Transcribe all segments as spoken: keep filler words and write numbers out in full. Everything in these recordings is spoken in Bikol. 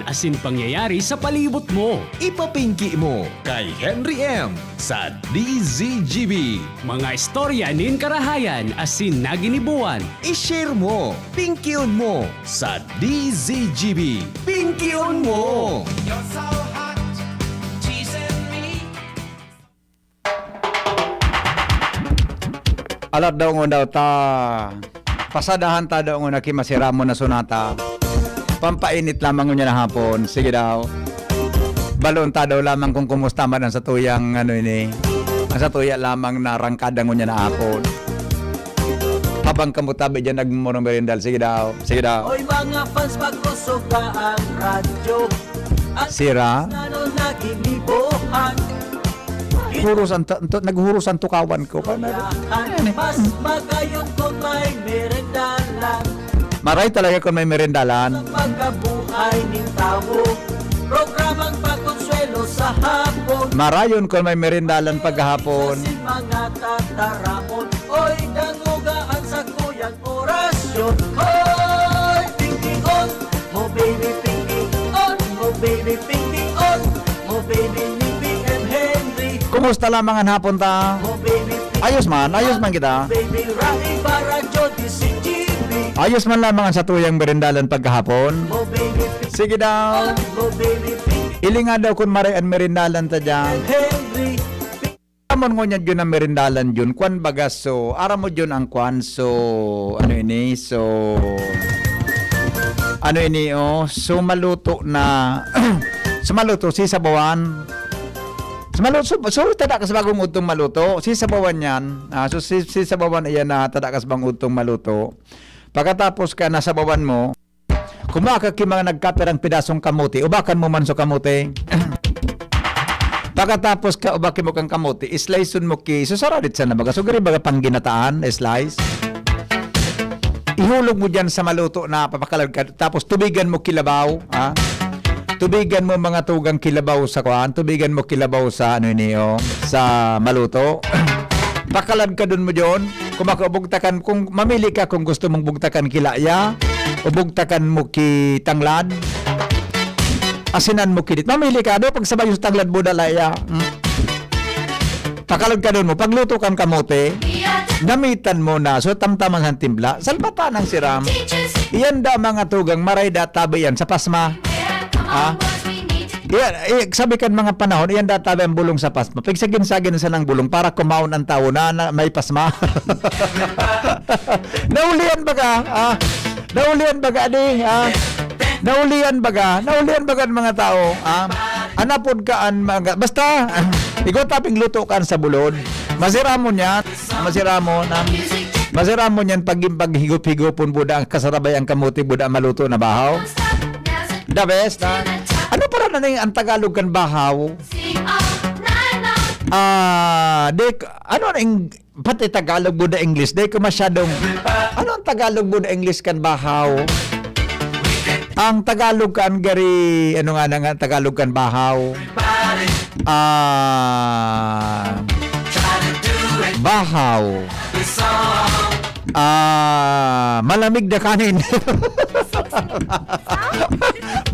asin pangyayari sa palibot mo. Ipapingki mo kay Henry M sa D Z G B. Mga istorya nin karahayan asin naginibuan. I-share mo, pingkion mo sa D Z G B. Pingkion mo! You're so hot, teasing me. Alat daw ngon daw ta. Pasadahan ta daw ngon aki masiramon na sonata. Pampainit lamang ngunyan na hapon. Sige daw. Balon ta daw lamang kung kumusta man ang satuyang, ano ini, ang satuya lamang na rangkada ngunyan na hapon. Habang kamo tabi dyan nagmumurong merindal. Sige daw. Sige daw. Oy, mga fans, pagkusog ka ang radyo. Sira? Ano naginibuhan? Huros ang ta-, to-, naghuros ang tukawan ko. Paano? Mas magayon kung may merendalan. Maray talaga kung may merendalan. Sa pagkabuhay ning tawo, programang pagkonsuelo sa hapon. Marayon kung may merendalan paghahapon. Sa mga tataramon, oy, dangoga ang sakuyang orasyon. Hoy, Pinky on, mo baby Pinky on, mo baby Pinky on, mo baby ni P M Henry. Kumusta lamang ang hapon ta? Mo baby Pinky Ayos man, ayos man kita. Baby Rai Barajo, D C G B. Ayos man lamang ang satuyang merendalan pagkahapon. Mo baby Pinky Sige daw. on, mo baby Pinky Ilinga daw kun maray an merendalan ta dyan. Henry. Amon ngunyan yun ang merendalan yun. Kwan baga, so, aram mo yun ang kwan, so, ano ini, so, ano ini, oh, so, maluto na, so, maluto, sisabawan. So, maluto, so, so, tada kas bagong udtong maluto, sisabawan yan. Ah, so, si, sisabawan iyan na tada kas bagong udtong maluto. Pagkatapos ka nasabawan mo, Kumuha ka ki mga nagkapirang pedasong kamote, ubakan mo man so kamote. Pagkatapos ka ubaki mo kan kamote, sliceon mo ki, so saradit sana baga, so gari baga pang ginataan, slice. Ihulog mo dyan sa maluto na papakalad ka, tapos tubigan mo kilabaw, ha? Tubigan mo mga tugang kilabaw sa kuan, tubigan mo kilabaw sa ano ini, oh, sa maluto. Pakalad ka dun mo dyan, Kung maka-, bugtakan, kung mamili ka kung gusto mong bugtakan ki laya, o bugtakan mo ki tanglad, asinan mo ki dit. Mamili ka, do, pagsabay sa tanglad, buda, laya. Hmm. Pakalod ka dun mo, pagluto kan kamote, namitan mo na, so tamtaman sa timpla, salbata ng siram. Iyan da mga tugang, maray da tabi yan sa pasma. Ha? Iyan, eh, sabi kan mga panahon, iyan da tabi ang bulong sa pasma. Pigsagin-sagin sa nang bulong para kumaon ang tawo na, na may pasma. Naulian baga, ah, naulian baga, di, ah, naulian baga, naulian baga ang mga tao, ah, anapod ka an mga, basta, ikaw taping luto ka sa bulod. Masiramon yan, masiramon, ah, masiramon yan pag, paghigop-higopon buda ang kasarabay ang kamote buda maluto na bahaw. The best, ah. Ano para na ning ang Tagalog kan bahaw? Ah, di, ano na ing-, pati Tagalog buda English, di ko masyadong, ano ang Tagalog buda English kan bahaw? Ang Tagalog kan gari, ano nga na nga Tagalog kan bahaw? Ah, bahaw. Ah, malamig na kanin.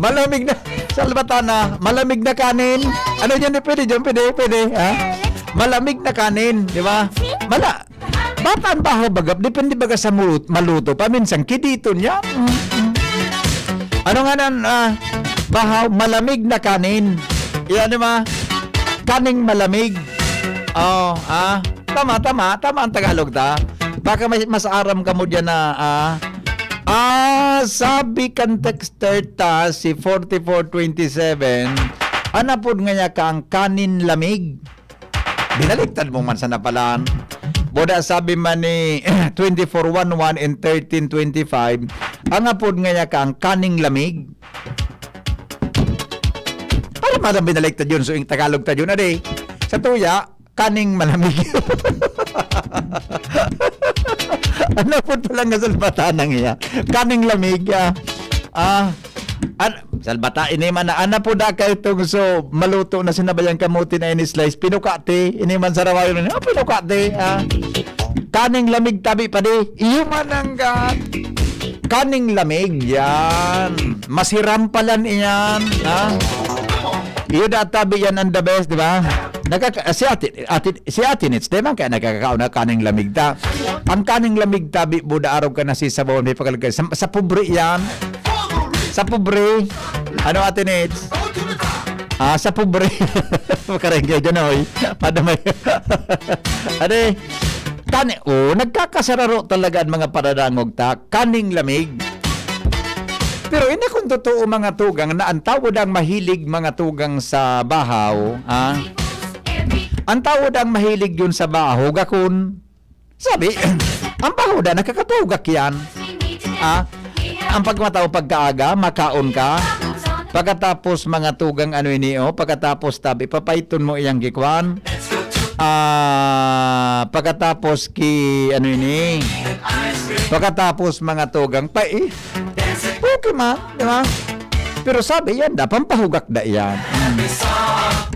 Malamig na. Salbatana, malamig na kanin. Ano yan? Pwede dyan? Pwede, pwede. Ha? Malamig na kanin, di ba? Mala-, bata ang bahaw bagap. Depende baga sa mulut-, maluto. Paminsan, kidito niya. Mm, mm. Ano nga nan, ah, bahaw? Malamig na kanin. Yan, di ba? Kaning malamig. Oh, ah. Tama, tama. Tama ang Tagalog ta. Baka may, mas aram ka mo dyan na, ah. Ah, sabi kan texter ta, si forty-four twenty-seven, anapod nga niya ka ang kanin lamig. Binaliktad mo man sa napalan. Boda sabi man ni twenty-four one one and thirteen twenty-five, ang apod nga niya ka ang kaning lamig. Para madang binaliktad yun, so yung Tagalog ta yun, ade. Sa tuya, kaning malamig. Ano po pala nga salbata nang iya? Kaning lamig, ah. Ah, an-, salbata, ini man na, ana po da kayo itong so, maluto na sinabayang kamuti na ini slice. Pinukati, ini man sa rawayo na, oh, pinukati, ah. Kaning lamig tabi pa di. Iyo man ang ga-, Kaning lamig, yan. Masiram palan iyan, ha? Iyo da tabi yan ang the best, di ba? Nakaka- si Ate, Ate, si Ate Nits, di ba? Kaya nakakakaon na kaning lamig ta. Ang kaning lamig tabi, buda arog ka na si sabaw, may pakalagay. Sa, sa pobre yan. Sa pobre. Ano, Ate Nits? Ah, sa pobre. Makarengge dyan, oy. Padamay. Ade, kani, oh, nagkakasararo talaga ang mga paradangog ta. Kaning lamig. Pero ini kung totoo, mga tugang, na ang tawo dang mahilig, mga tugang, sa bahaw, ah? Ang tawo dang mahilig yun sa bahaw, gakon. Sabi, ang bahaw da, nakakatugak yan. Ah? Ang pagmataw pagkaaga, makaon ka. Pagkatapos, mga tugang, ano ini, oh? Pagkatapos, tabi, papaiton mo iyang gikwan. Ah, pagkatapos ki, ano ini? Pagkatapos, mga tugang, pa, eh, okay, ma, di ba? Pero sabi yan, da, pampahugak da yan. Mm.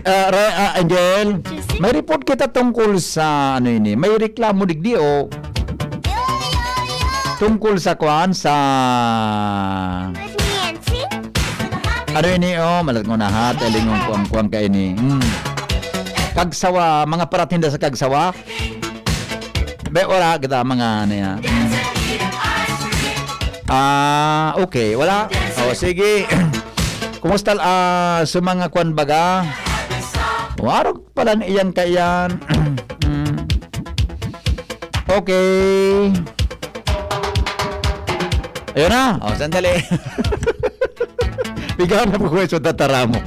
Ah, Re-, ah, Angel, may report kita tungkol sa, ano ini? May reklamo digdi, oh. Tungkol sa kwan, sa Ano ini, oh? Malat ko na ha, talingon ko ang kuwang ka ini. Hmm. Kagsawa, mga paratinda sa Kagsawa? Be, wala kita, mga ano yan. Ah, okay, wala. Oh, sige. Kumusta, ah, sa mga kwan baga? Warog pala na iyan kaiyan. Hmm. Okay. Ayun na. Oh, sandali. Bigaw na po ko sa tataramon.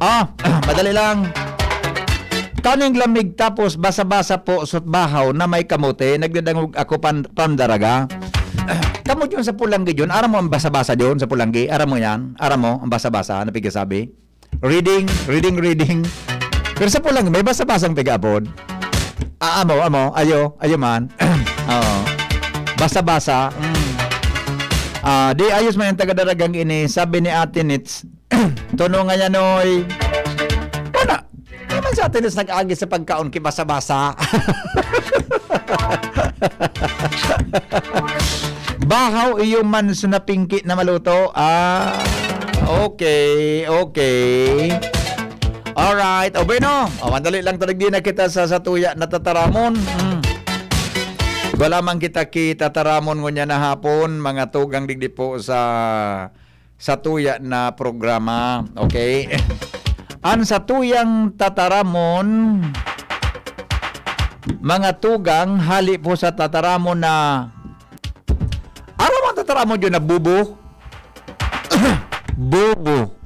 Ah, madali lang. Kaning lamig tapos basa-basa po sa bahaw na may kamote, nagdadangog ako pan-, pandaraga. Kamo yun sa Pulanggi yun, aram mo ang basa-basa yun sa Pulanggi? Aram mo yan? Aram mo ang basa-basa na pigsasabi? Reading, reading, reading. Pero sa Pulanggi, may basa-basang piga-apod. Ah, amo, amo. Ayo, ayo man. Oo. Basa-basa. Mm. Ah, di ayos man yung taga-Daragang ini. Sabi ni Ate Nits, "Tono nga yan, oy." Wala. Naman sa Ate Nits nag-agi sa pagkaon, kibasa-basa. Bahaw iyo man sa napingki na maluto. Ah, okay, okay. Alright. O bueno, o, mandali lang talaga na kita sa satuya na tataramon. Hmm. Wala man kita kitataramon ngunyan na hapon, mga tugang digdi po sa satuya na programa. Okay? An satuyang tataramon, mga tugang, hali po sa tataramon na, ano man tataramon yun na bubo? Bubo.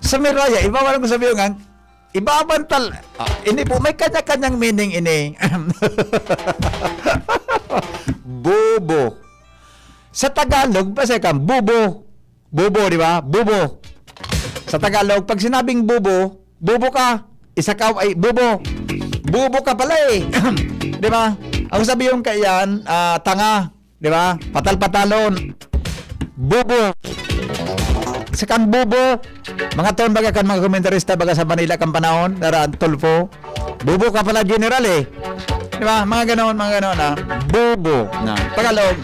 Sa Miraya, iba man ang sabi yung ang, iba man tal-, ah, ini po, may kanya-kanyang meaning ini. Bubo. Sa Tagalog, basta kang bubo. Bubo, di ba? Bubo. Sa Tagalog, pag sinabing bubo, bubo ka. Isa ka, ay, bubo. Bubo ka pala eh. Di ba? Ang sabi yung kaiyan, ah, tanga. Di ba? Patal-patalon. Bubo. Sa kan bubo, mga ton baga kan mga komentarista baga sa Manila kan panahon, dara Tulfo. Bubo ka pala, General, eh. Di ba? Mga ganon, mga ganon, ah. Bubo. Na, Tagalog.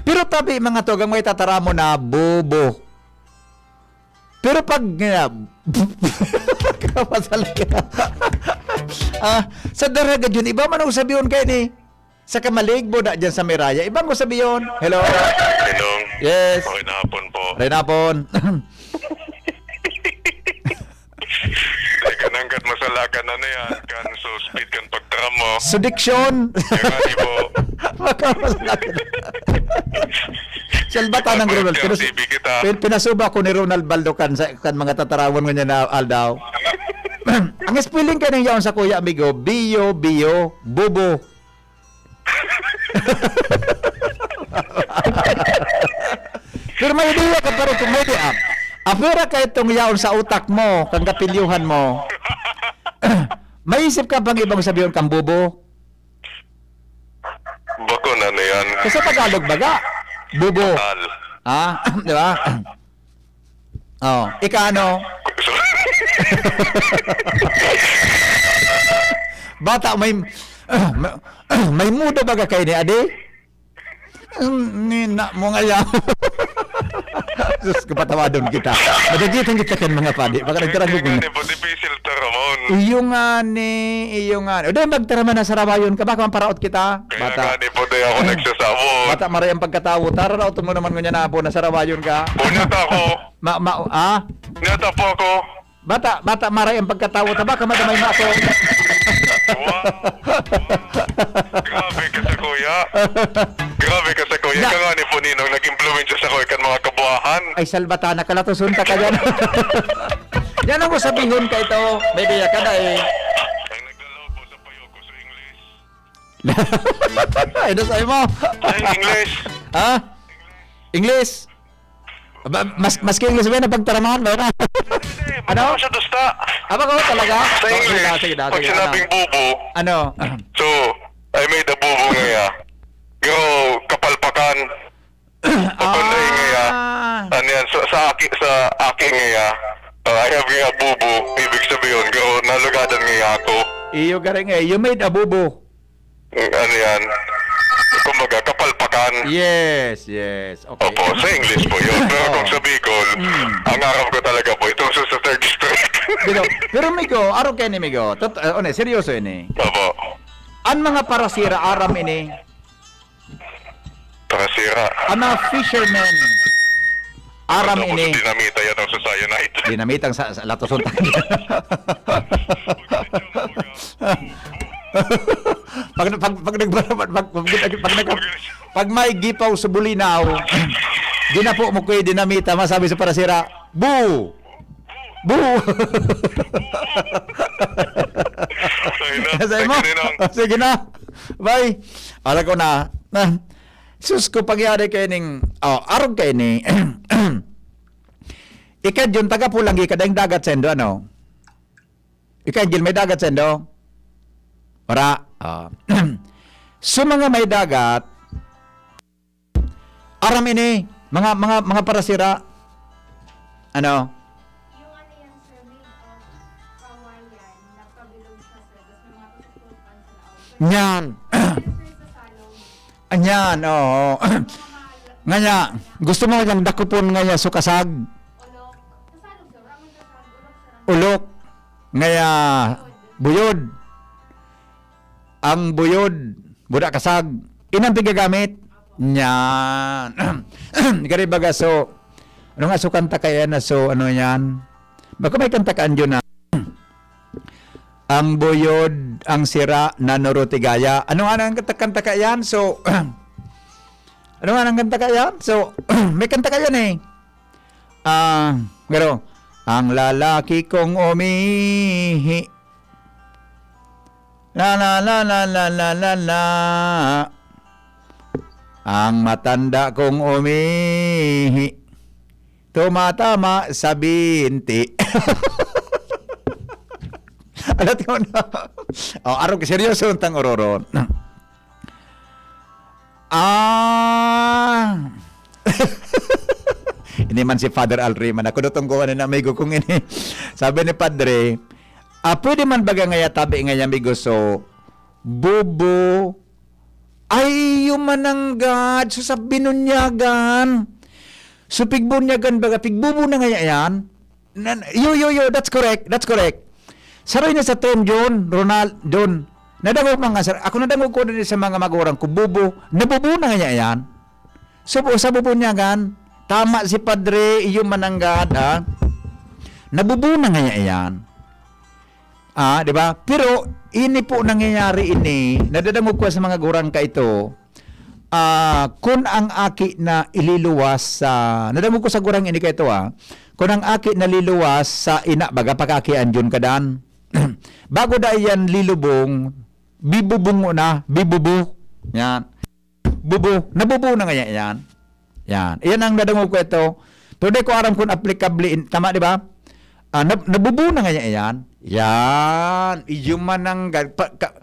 Pero tabi, mga tugang, may tataramon na bubo. Pero pag, nga, kapasal ka. Ah, sa Daraga yun, iba man ang sabiyon kayo ni, sa Kamalig, boda dyan sa Miraya. Ibang ko sabiyon. Hello? Hello. Yes. Okay na hapon po. Ray na hapon. Teka, nanggat masalakan na na yan. Kan so speed kan pagtram mo. Sudiksyon. Kaya nga, di po. Magkamasalakan. Salbata ng Ronald. Pinus-, T V kita. Pin-, pinasuba ko ni Ronald Baldo kan sa, kan mga tatarawon ngunyan na aldaw. Ang spelling kaning yaon sa kuya, amigo, biyo, biyo, bubo. Pero may ideya ka pa rin kung may ideya. Apira ka itong yaon sa utak mo, kang kapilyuhan mo. Maisip ka bang ibang sabihin kang bubo? Bako na na yan. Kasi Tagalog baga, bubo. Tal. Ah, di ba? Oh, ika ano? Bata, may, Ma-, may muda baga kayo ni Adi? Hmm, nina mo nga yan. Sus, kapatawadon kita. Madagitan kita kan mga padi. Baka nagtarang ko Kaya nga ni po, dipisil ta, Ramon. Iyo nga ni, iyo nga ni. O, dahil magtaraman na sarawayon ka, baka maparaot kita. Kaya Bata. nga ni po, di ako nagsasabot. Bata, maray ang pagkatawo. Tara, raoton mo naman ngunyan na po na sarawayon ka. Unya ta ako. Ma, ma, ah? Unya ta po ako. Bata, bata, maray ang pagkatawo. Ta, baka madamay mo ako. Wow. Grabe ka sa kuya. Grabe ka sa kuya. Na- Ka nga ni po, Ninong, nag-impluwensya sa kuya kan mga kabuhahan. Ay, salbata, nakalatuson ta ka dyan. Yan ang sabihon ka ito. May biya ka na eh. Ang naglalaw po sa payo ko sa English. Ay, nasay mo. Sa English. Ha? English? Ba, mas, maski English ba na pagtaramahan ba na? Hindi, Ano? Ano siya dusta? Aba ko talaga? Sa Oh, sige English, daw, sige daw, pag sige, sinabing ano? bubo, Ano? So, I made a bubo ngaya. Pero kapalpakan. Kapal na ngaya. Ah. Ano yan? Sa, sa aki, sa aki ngaya. Uh, I have a bubo. Ibig sabihin, pero nalugadan ngaya ako. Iyo garing eh. You made a bubo. Ano yan? Kumbaga, kapalpakan. Yes, yes. Okay. Opo, sa English po yun. Pero Oo. kung sa Bicol, Mm. ang aram ko talaga po, itong sa, sa third district. Pero, pero migo, araw kayo ni migo. Tot, uh, ano, seryoso yun eh. Opo. Ang mga parasira, aram ini. Parasira. Ang mga fishermen, aram Ano po ini. sa dinamita yan ang sa cyanide? Dinamitang sa, sa latoson tayo. Pag, pag, pag, nag- pag, pag, pag, pag, pag, pag may gipaw sa bulinaw, ginapo mo ko yung dinamita, masabi sa parasira, "Bu! Bu!" Ayun na. Sabi mo? Sige, Ninong. Sige na. Bye. Alam ko na. Na. Sus ko, pagyari kayo ning, oh, arog kayo ni. Ikaw, Jun, taga Pulanggi ka, daing dagat sendo, ano? Ikaw, Angel, may dagat sendo? Wala. Ah. So, mga may dagat, aram ini, mga, mga, mga parasira. Ano? Yung ano yan, sir, made of kawayan na pabilog siya, sir. Tapos may mga tututukan sa loob. Nyan. Yes, sir, sa salog. Anyan, oo. Mga Ngaya, gusto mo yang dakopon ngaya so kasag? Ulok. Sa salog, sir. Wala man kasag. Ulok, sir. Ulok. Ngaya, buyod. Ang buyod, buda kasag. Inang pigagamit. Nyan. Gari baga, so, ano nga, so kanta kaya na, so, ano yan? Baka may kanta ka, Anjo, na, "Ang buyod, ang sira, nanurutigaya." Ano nga ang kanta, kanta ka yan? So, ano nga ang kanta ka yan? So, may kanta ka yan eh. Ah, pero, "Ang lalaki kong umihi." La, la, la, la, la, la, la, la. Ang matanda kong umihi. Tumatama sa binti. Alam mo na. Oh, arog, seryoso ang tang ororo. Ah. Ini man si Father Alri man. Ako dotong ko, ano na, amigo kong ini. Sabi ni Padre, ah, pwede man baga ngaya tabi ngaya, amigo, so, bubo. Ay, iyo mananggad. So, sa binunyagan. So, pigbunyagan baga, pigbubo na ngaya yan. Nan-, yo, yo, yo, that's correct. That's correct. Saroy na sa term, John, Ronald, John. Nadangog man nga, sir. Ako nadangog ko din sa mga magurang ko, bubo. Nabubo na ngaya yan. So, sa bubunyagan, tama si Padre, iyo mananggad, ha? Nabubo na ngaya yan. Ah, di ba? Pero, ini po nangyayari ini, nadadangog ko sa mga gurang ka ito, ah, kun ang aki na ililuwas sa, nadangog ko sa gurang ini ka ito, ah, kun ang aki na liluwas sa ina, baga pag-aki an Jun kadan. Bago da iyan lilubong, bibubungo na, bibubo. Yan. Bubo, nabubo na ngaya yan. Yan. Iyan ang nadangog ko ito. Pero di ko aram kung applicable in, tama, di ba? Ah, nab-, nabubo na ngaya yan. Yan. Iyo man ang ga-, pa-, ka-,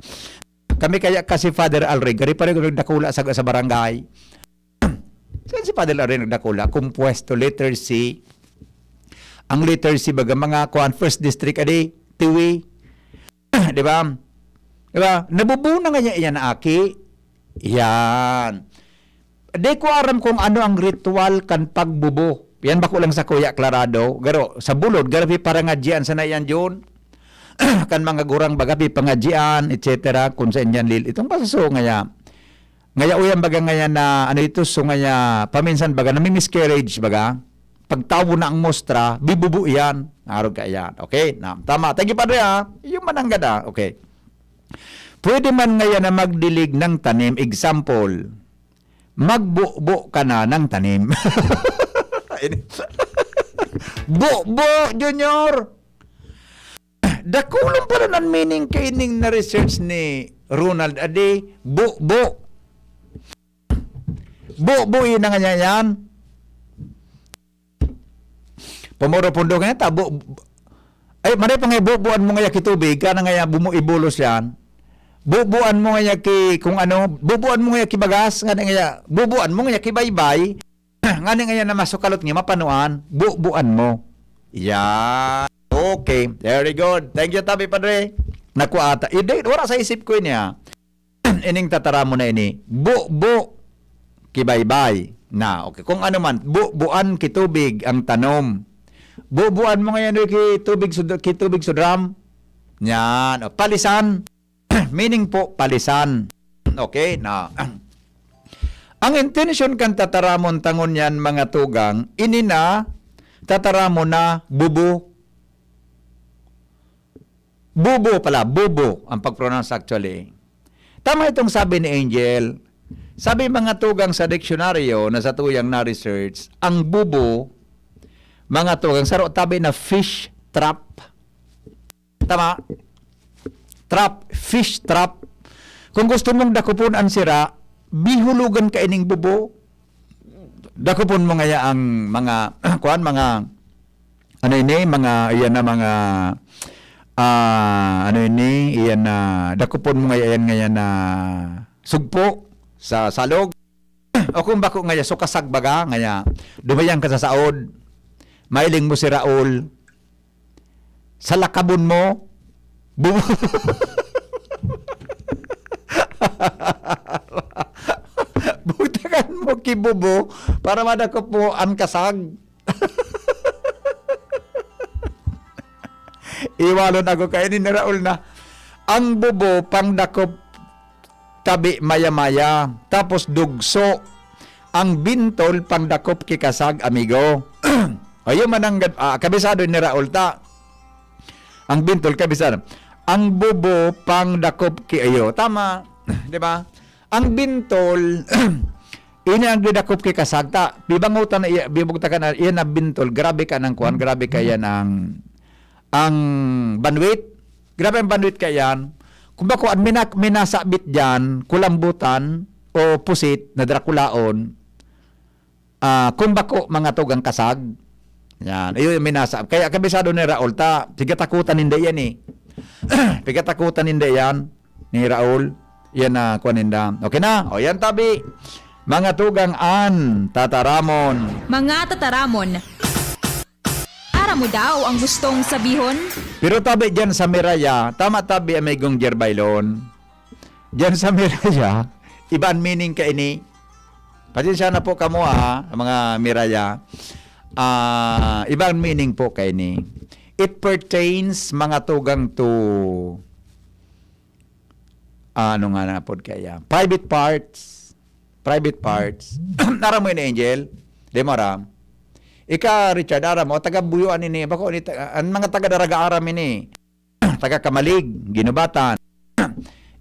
kami kaya kasi Father Alrig, gari pa rin dakula sa, sa barangay. Saan si Father Alrig nagdakula? Compuesto, letter C. Ang letter C, baga mga kuan, first district, adi, Tiwi. Di ba? Diba? Nabubo na nga niya iyan na aki. Yan. Di ko aram kung ano ang ritual kan pagbubo. Yan bako lang sa kuya klarado. Garo, sa bulod, garo piparangadyan sana yan, Jun. Kan mga gurang baga pipangadyan, et cetera. Kung saan yan, lil-, itong pasaso ngaya. Ngaya uyan baga ngaya na, ano ito, so ngaya, paminsan baga, nami-miscarriage baga. Pagtawo na ang mostra, bibubo yan. Arog ka yan. Okay? Na, tama. Thank you, Padre, ha? Yung mananggad, ha? Okay. Pwede man ngaya na magdilig ng tanim. Example, magbubo ka na ng tanim. Ini-, bubo, Junior! Dakulon pala nan meaning kaining na-research ni Ronald Ade. Bubo. Bubo, yun na nga niya yan. Pumuro pundo kanya, tabo. Ay, maray pa nga, bubuan mo nga ki tubig, kana nga ya, bumu-, ibulos yan. Bubuan mo nga ya ki, kung ano, bubuan mo nga ya ki bagas, nga nga ya, bubuan mo nga ya ki baybay, nga nga ya na masukalot nga mapanuan, bubuan mo. Yan. Okay, very good. Thank you, Tabi Padre. Naku ata. Hindi, wala sa isip ko ini, ah. Ining tataramon na ini, bubo, kibaybay. Na, okay. Kung ano man, bubuan ki tubig ang tanom. Bubuan mo ngayon, eh, ki tubig sud-, ki tubig sudram. Yan. O, palisan. Meaning po, palisan. Okay? Na, ang intention kan tataramon tangon yan, mga tugang, ini na tataramon na bubo. Bubo pala, bubo ang pag-pronounce actually. Tama itong sabi ni Angel. Sabi mga tugang sa diksyonaryo na sa tuyang na-research, ang bubo, mga tugang, saro tabi na fish trap. Tama? Trap, fish trap. Kung gusto mong dakopon ang sira, bihulugan ka ining bubo. Dakopon mo ngaya ang mga, kuwan, mga, ano ini, mga, iyan na mga, ah, ano ini, iyan na, dakopon mo ngaya, iyan ngaya na sugpo sa salog. O kung bako ngaya, sukasag baga, ngaya, dumayang ka sa saod, mailing mo si Raul, sa lakabon mo, bu-, bugtakan mo ki bubo para madakop mo an kasag. Iwalon ako kaini ni Raul na, ang bubo pangdakop tabi maya-maya, tapos dugso. Ang bintol pangdakop ki kasag, amigo. Ayo mananggad, ah, kabisado ni Raul ta. Ang bintol, kabisado. Ang bubo pangdakop ki, ayo. Tama. Di ba? Ang bintol, ini ang didakop ki kasag ta. Bibangutan na iya, bibugtakan na, iyan na bintol. Grabe ka ng kuwan, grabe ka yan ang, ang banwit. Grabe ang banwit ka yan. Kung bako, ang minak-, minasabit dyan, kulambutan o pusit na drakulaon, ah, kung bako, mga tugang kasag. Yan. Ayun yung minasa. Kaya kabisado ni Raul, ta, pigatakutan ninda yan eh. Pigatakutan ninda yan, ni Raul. Yan na, kuwan ninda. Okay na. O yan, tabi. Mga tugang an tataramon. Mga tataramon. Aram mo daw ang gustong sabihon? Pero tabi dyan sa Miraya, tama tabi, amigong Jerbailon. Diyan sa Miraya, iba an meaning kaini. Pasensya na po kamo, ha, mga Miraya. Ah, iba an meaning po kaini. It pertains, mga tugang, to, ah, ano nga na pod kaya? Private parts. Private parts. Aram mo yun, Angel? Di mo aram? Ika, Richard, aram mo, taga Buyoan ini. Bako ni, ta-, ang mga taga Daraga aram ini. Taga Camalig, Guinobatan.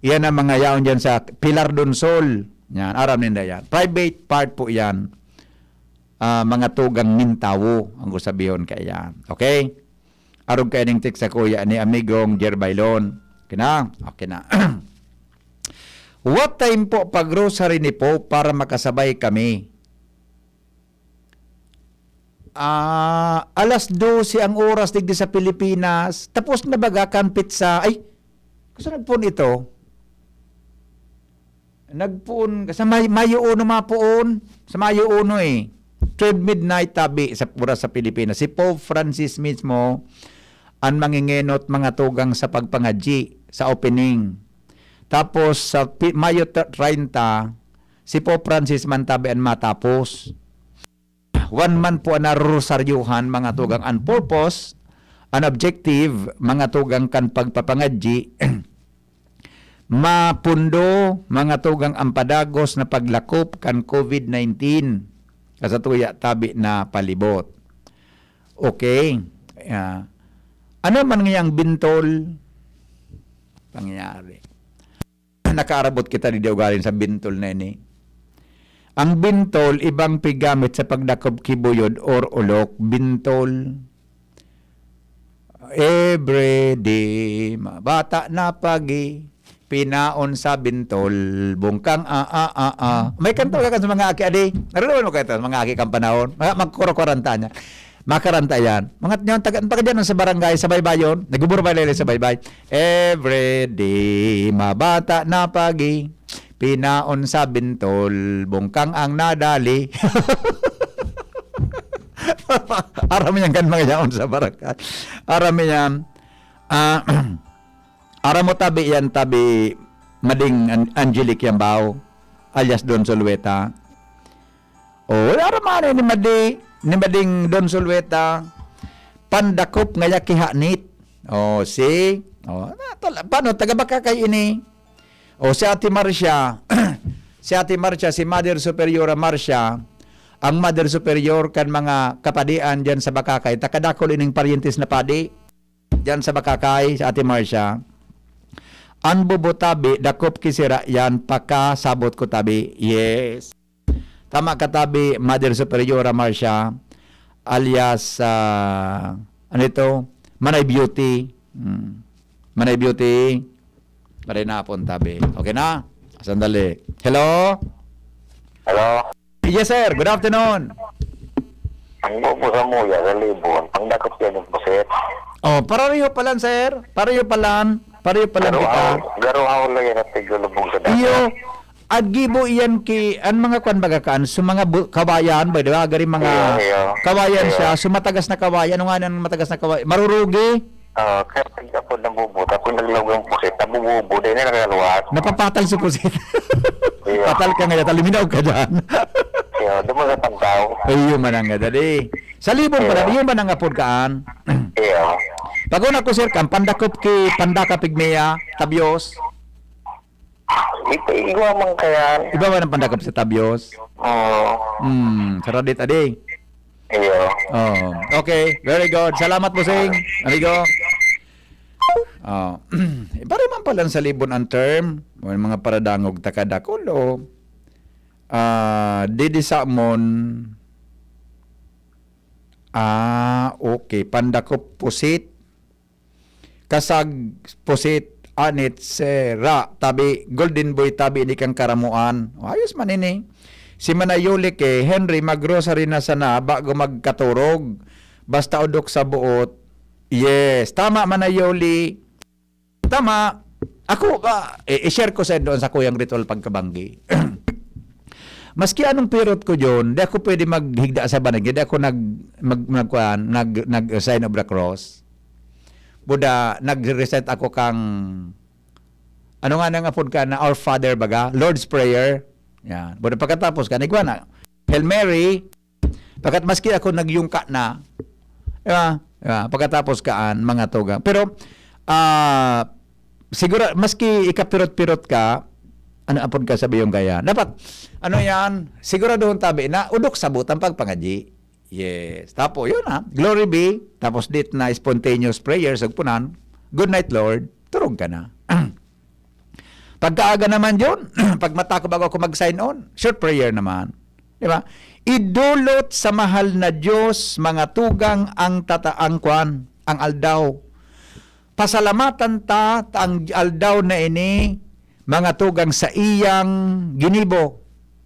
Iyan ang mga yaon dyan sa Pilar del Sol. Yan, aram ninda yan. Private part po yan. Ah, mga tugang nin tawo, ang gusabihon kaya yan. Okay? Arog kayo ning text sa kuya ni amigong Jerbailon. Okay na? Okay na. What time po pag rosary ni Pope para makasabay kami? Ah, alas dose ang oras digdi sa Pilipinas. Tapos na baga kan petsa. Ay, gusto nagpoon ito? Nagpoon, sa May-, Mayo uno mapoon. Sa Mayo uno eh. Twelve midnight tabi sa oras sa Pilipinas. Si Pope Francis mismo ang mangingenot mga tugang sa pagpangadyi, sa opening. Tapos sa pi-, Mayo t-, treinta, si Pope Francis man tabi an matapos. One month po an narorosaryohan, mga tugang. An purpose, an objective, mga tugang, kan pagpapangadyi, mapundo, mga tugang, ang padagos na paglakop kan COVID nineteen. Kasatuya tabi na palibot. Okay. Ah, ano man ngayang bintol? Pangyayari. Nakaarabot kita digdi ugaling sa bintol na ini. Ang bintol, ibang pigamit sa pagdakop ki buyod or olok. Bintol. Every day, mabata na pagi, pinaon sa bintol, bungkang a, a, a, a. May kanta ka sa mga aki, adi? Naroon mo kayo sa mga aki kang panahon? Mga magkuro-kuranta niya. Makaranta yan. Mga nyon, taga, taga dyan sa barangay, sa Baybayon. Nagbuburbay-laylay sa Baybay. Every day, mabata na pagi, pinaon sa bintol, bungkang ang nadali. Aram yan kan mga yaon sa barangay. Aram yan. Ah, aram mo tabi yan, tabi Mading An-, Angelic Yambao, alias Don Solueta. Oh, aram man ni Madi, ni Mading Don Solueta, pandakop ngaya ki hanit. Oh, si, oh, na-, tal-, paano, taga Bacacay ini? Oh, si Ate Marcia, si Ate Marcia, si Mother Superiora Marcia, ang Mother Superior kan mga kapadian diyan sa Bacacay, ta kadakul ining paryentes na padi diyan sa Bacacay, si Ate Marcia. An bubo tabi, dakop ki sira yan, pakasabot ko tabi. Yes. Tama ka tabi, Mother Superiora Marcia, alias, ah, ano ito? Manay Beauty. Hmm. Manay Beauty. Maray na hapon, tabi. Okay na? Sandali. Hello? Hello? Yes, sir. Good afternoon. Ang bubo sa muya, sa libon, pangdakop yan yung pusit. Oh, pareho pa lang, sir. Pareho pa lang. Pareho pa lang kita. Garo haw-, garo haw lang yan at tigulubog sa dagat. Iyo, at gibo iyan ki, an mga kwan baga kaan, so mga bu-, kawayan, ba, di ba? Gari mga Iyo, iyo. kawayan Iyo. siya, so matagas na kawayan. Ano nga nang matagas na kawayan? Marurugi? Ah, kaya pag-apod ng bubo, tapos naglaog ang pusit, nabububo, dahil na nakaluwas. Napapatal si pusit. Iyo. Patal ka ngayon, taluminaw ka dyan. Iyo, doon mo sa pagkaw. Ay, yun man ang nga, dali. Sa libon pala, Iyo. yun man ang apod kaan. Iyo. Pag-una ko, sir, kan, pandakop ki, pandaka pigmea, tabyos. Ito, igwa man kaya. Iba man ang pandakop sa tabyos? Oo. Hmm, saradit, adi. Iyo. Oh, okay. Very good. Salamat, Bossing. Amigo. Oh. Pare man pala sa libon ang term. May mga paradangog takadakol, o. Ah, didi sa mon. Ah, okay. Pandakop pusit. Kasag, pusit, anit, sera, tabi, golden boy, tabi, ini kang karamuan. Ayos man ini. Si Manay Yoli ke, Henry, mag-rosary na sana bago magkaturog. Basta odok sa buot. Yes, tama, Manay Yoli. Tama. Ako, ah, i-, i-share ko sa doon sa kuyang ritual pagkabanggi. Maski anong pirot ko, John, di ako pwede maghigda sa banag, di ako nag-, mag-, nagkuhan, nag-, nag-sign of the cross. Buda, nag-recite ako kang, ano nga nang apod ka na, Our Father baga? Lord's Prayer. Yan. Buda, pagkatapos ka, nagwa na, Hail Mary, pagkat maski ako nagyungka na, di ba? Di ba? Pagkatapos kaan, mga tugang. Pero, ah, siguro, maski ikapirot-pirot ka, ano apod ka sabi yung gaya? Dapat, ano yan? Siguraduhon tabi na udok sabot ang pagpangadyi. Yes. Tapos, yun na. Glory be. Tapos, dit na spontaneous prayer, sagpunan. Good night, Lord. Turog ka na. Pagkaaga naman yun, pag mata ko bago ako mag-sign on, short prayer naman. Di ba? Idulot sa mahal na Diyos, mga tugang, ang tata-, ang kwan, ang aldaw. Pasalamatan ta, ta ang aldaw na ini, mga tugang, sa iyang ginibo.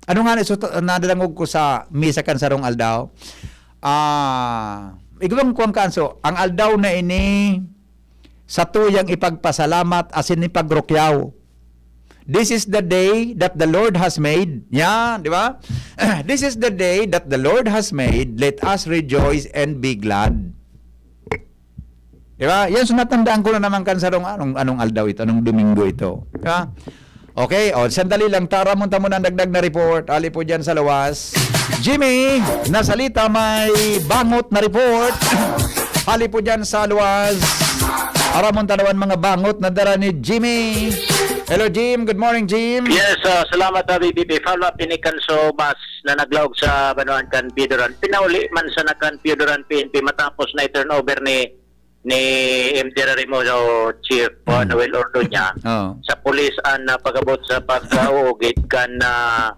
Ano nga na, so, nadadangog ko sa misa kan sarong aldaw? Ah, igwang kuwang kanso, ang aldaw na ini, satuyang ipagpasalamat asin ipagrukyaw. This is the day that the Lord has made. Yan, di ba? This is the day that the Lord has made. Let us rejoice and be glad. Di ba? Yan, so natandaan ko na naman kan sarong anong, anong aldaw ito, anong Domingo ito. Di ba? Okay, o, sandali lang. Taramon ta muna ang dagdag na report. Ali po dyan sa luwas. Jimmy, nasalita may bangot na report. Ali po dyan sa luwas. Aramon ta naman mga bangot na dara ni Jimmy. Hello, Jim. Good morning, Jim. Yes, ah, salamat, ah, B B P. Follow up ini kan so bus na naglaog sa banwaan kan Pioduran. Pinauli man sa nakan Pioduran P N P matapos na i-turnover ni, ni M T R Remo o Chief, ah, Hmm. Noel Ordoña Oh. sa pulis an, ah, pag-abot sa pag-uugid kan, ah,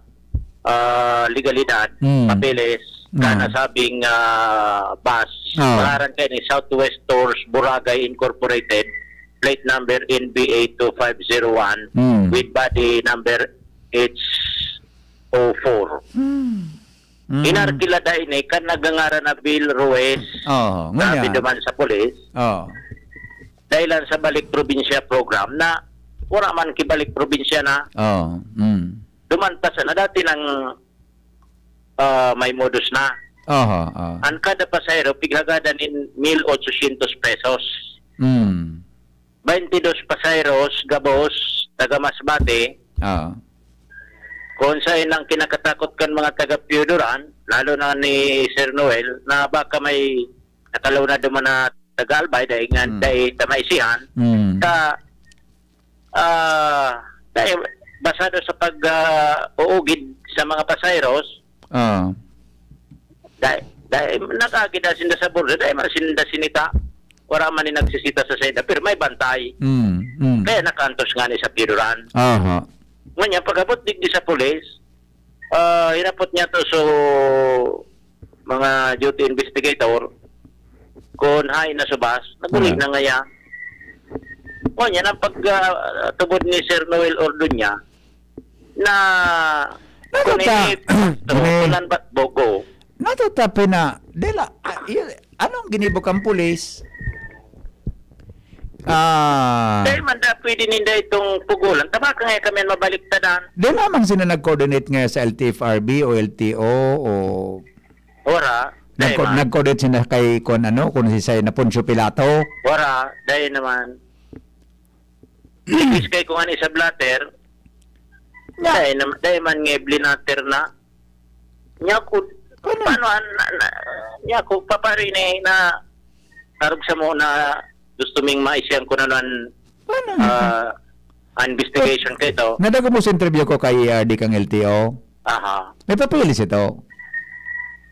ah, legalidad, Hmm. papeles, Hmm. kan nasabing, ah, bus. Oh. Pangaran kaini Southwest Tours Boracay Incorporated, plate number N B A two five zero one, Hmm. with body number H O four. Hmm. Mm. Inarkila da ini kan nagangaran na Bill Ruiz. Oo, Sabi ngunyan. duman sa pulis, Oo. dahilan sa balik probinsya program na wala man kibalik probinsya na Oo, mm. duman pa sana dati nang, ah, may modus na. Oho, oo. Ang kada pasahero, pighagadan nin mil ochocientos pesos. Mm. Baintidos pasaheros, gabos, taga Masbate. Oo. Kung sa inang kinakatakot kan mga taga Pioduran, lalo na ni Sir Noel, na baka may nakalaw na duman na taga Albay, dahil nga, Hmm. dahil ta maisihan, Hmm. ta, ah, dahil basado sa pag, ah, uugid sa mga pasaheros, Oo. Dai, dai, nakaagi na sinda sa border, dai man sinda sinita. Wala man ni nagsisita sa saida, pero may bantay. Mm, mm. Kaya nakaantos nga ni sa Pioduran. Aha. Ngunyan, pag-abot digdi sa pulis, ah, hinapot niya to so mga duty investigator, kung hain na subas, naguling Wala. na ngaya. Ngunyan, ang pag, ah, tubod ni Sir Noel Ordoña, na Ano ta? Kung ini, Ano? Kunan bat bogo. Natatapi na, dela, ah, y-, anong ginibo kang pulis? Ah. Dahil man da, pwede ninda itong pugulan. Tama ka nga kami ang mabaliktadan. Di lamang sila nag-coordinate nga sa L T F R B o L T O o Wara. Dahil Nag-co-, man. nag-coordinate sila kay kung ano, kung si Say na Poncio Pilato. Wara, dahil naman. Imbis kay kung ano sa blatter, Nya. dai nam-, dai man nga blinatter na. Nya ko, Paano? paano an, na, na, nya ko, papari ni na, arog sa mo na gusto ming maisiyang ko na lang, Paano? ah, investigation kay to. Nadagos mo sa interview ko kay, ah, di kang L T O. Aha. May papeles ito.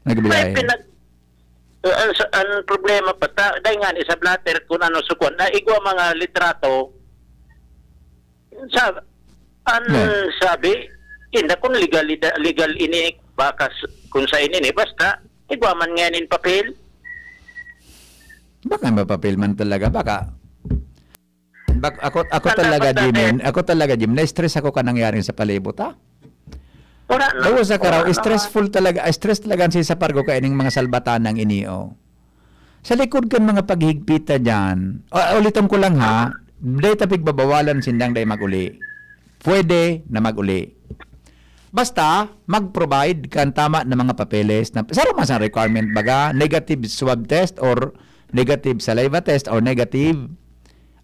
Nagbigay. May pinag-, uh, sa, ang problema pa, ta, dahil nga ni sa blatter, kung ano sukon, na igwa mga litrato, sa, an Yan. sabi, hindi kung legal, legal ini, baka s-, kung sa ini, basta, igwa man ngayon in papel. Baka mapapil man talaga, baka. Bak-, ako, ako Ang talaga, dapat Jim, natin. ako talaga, Jim, na-stress ako ka nangyaring sa palibot, ha? Wala na. Dawa sa karaw, Wala na. stressful talaga, stress talaga ang sisapar ko kaining mga salbatanang ini, oh. Sa likod kan mga paghigpita dyan, o, uliton ko lang ha, dahil ta pigbabawalan sindang dahil mag-uli. Pwede na mag-uli. Basta, mag-provide kan tama na mga papeles na, saro man sa requirement baga, negative swab test or negative saliva test or negative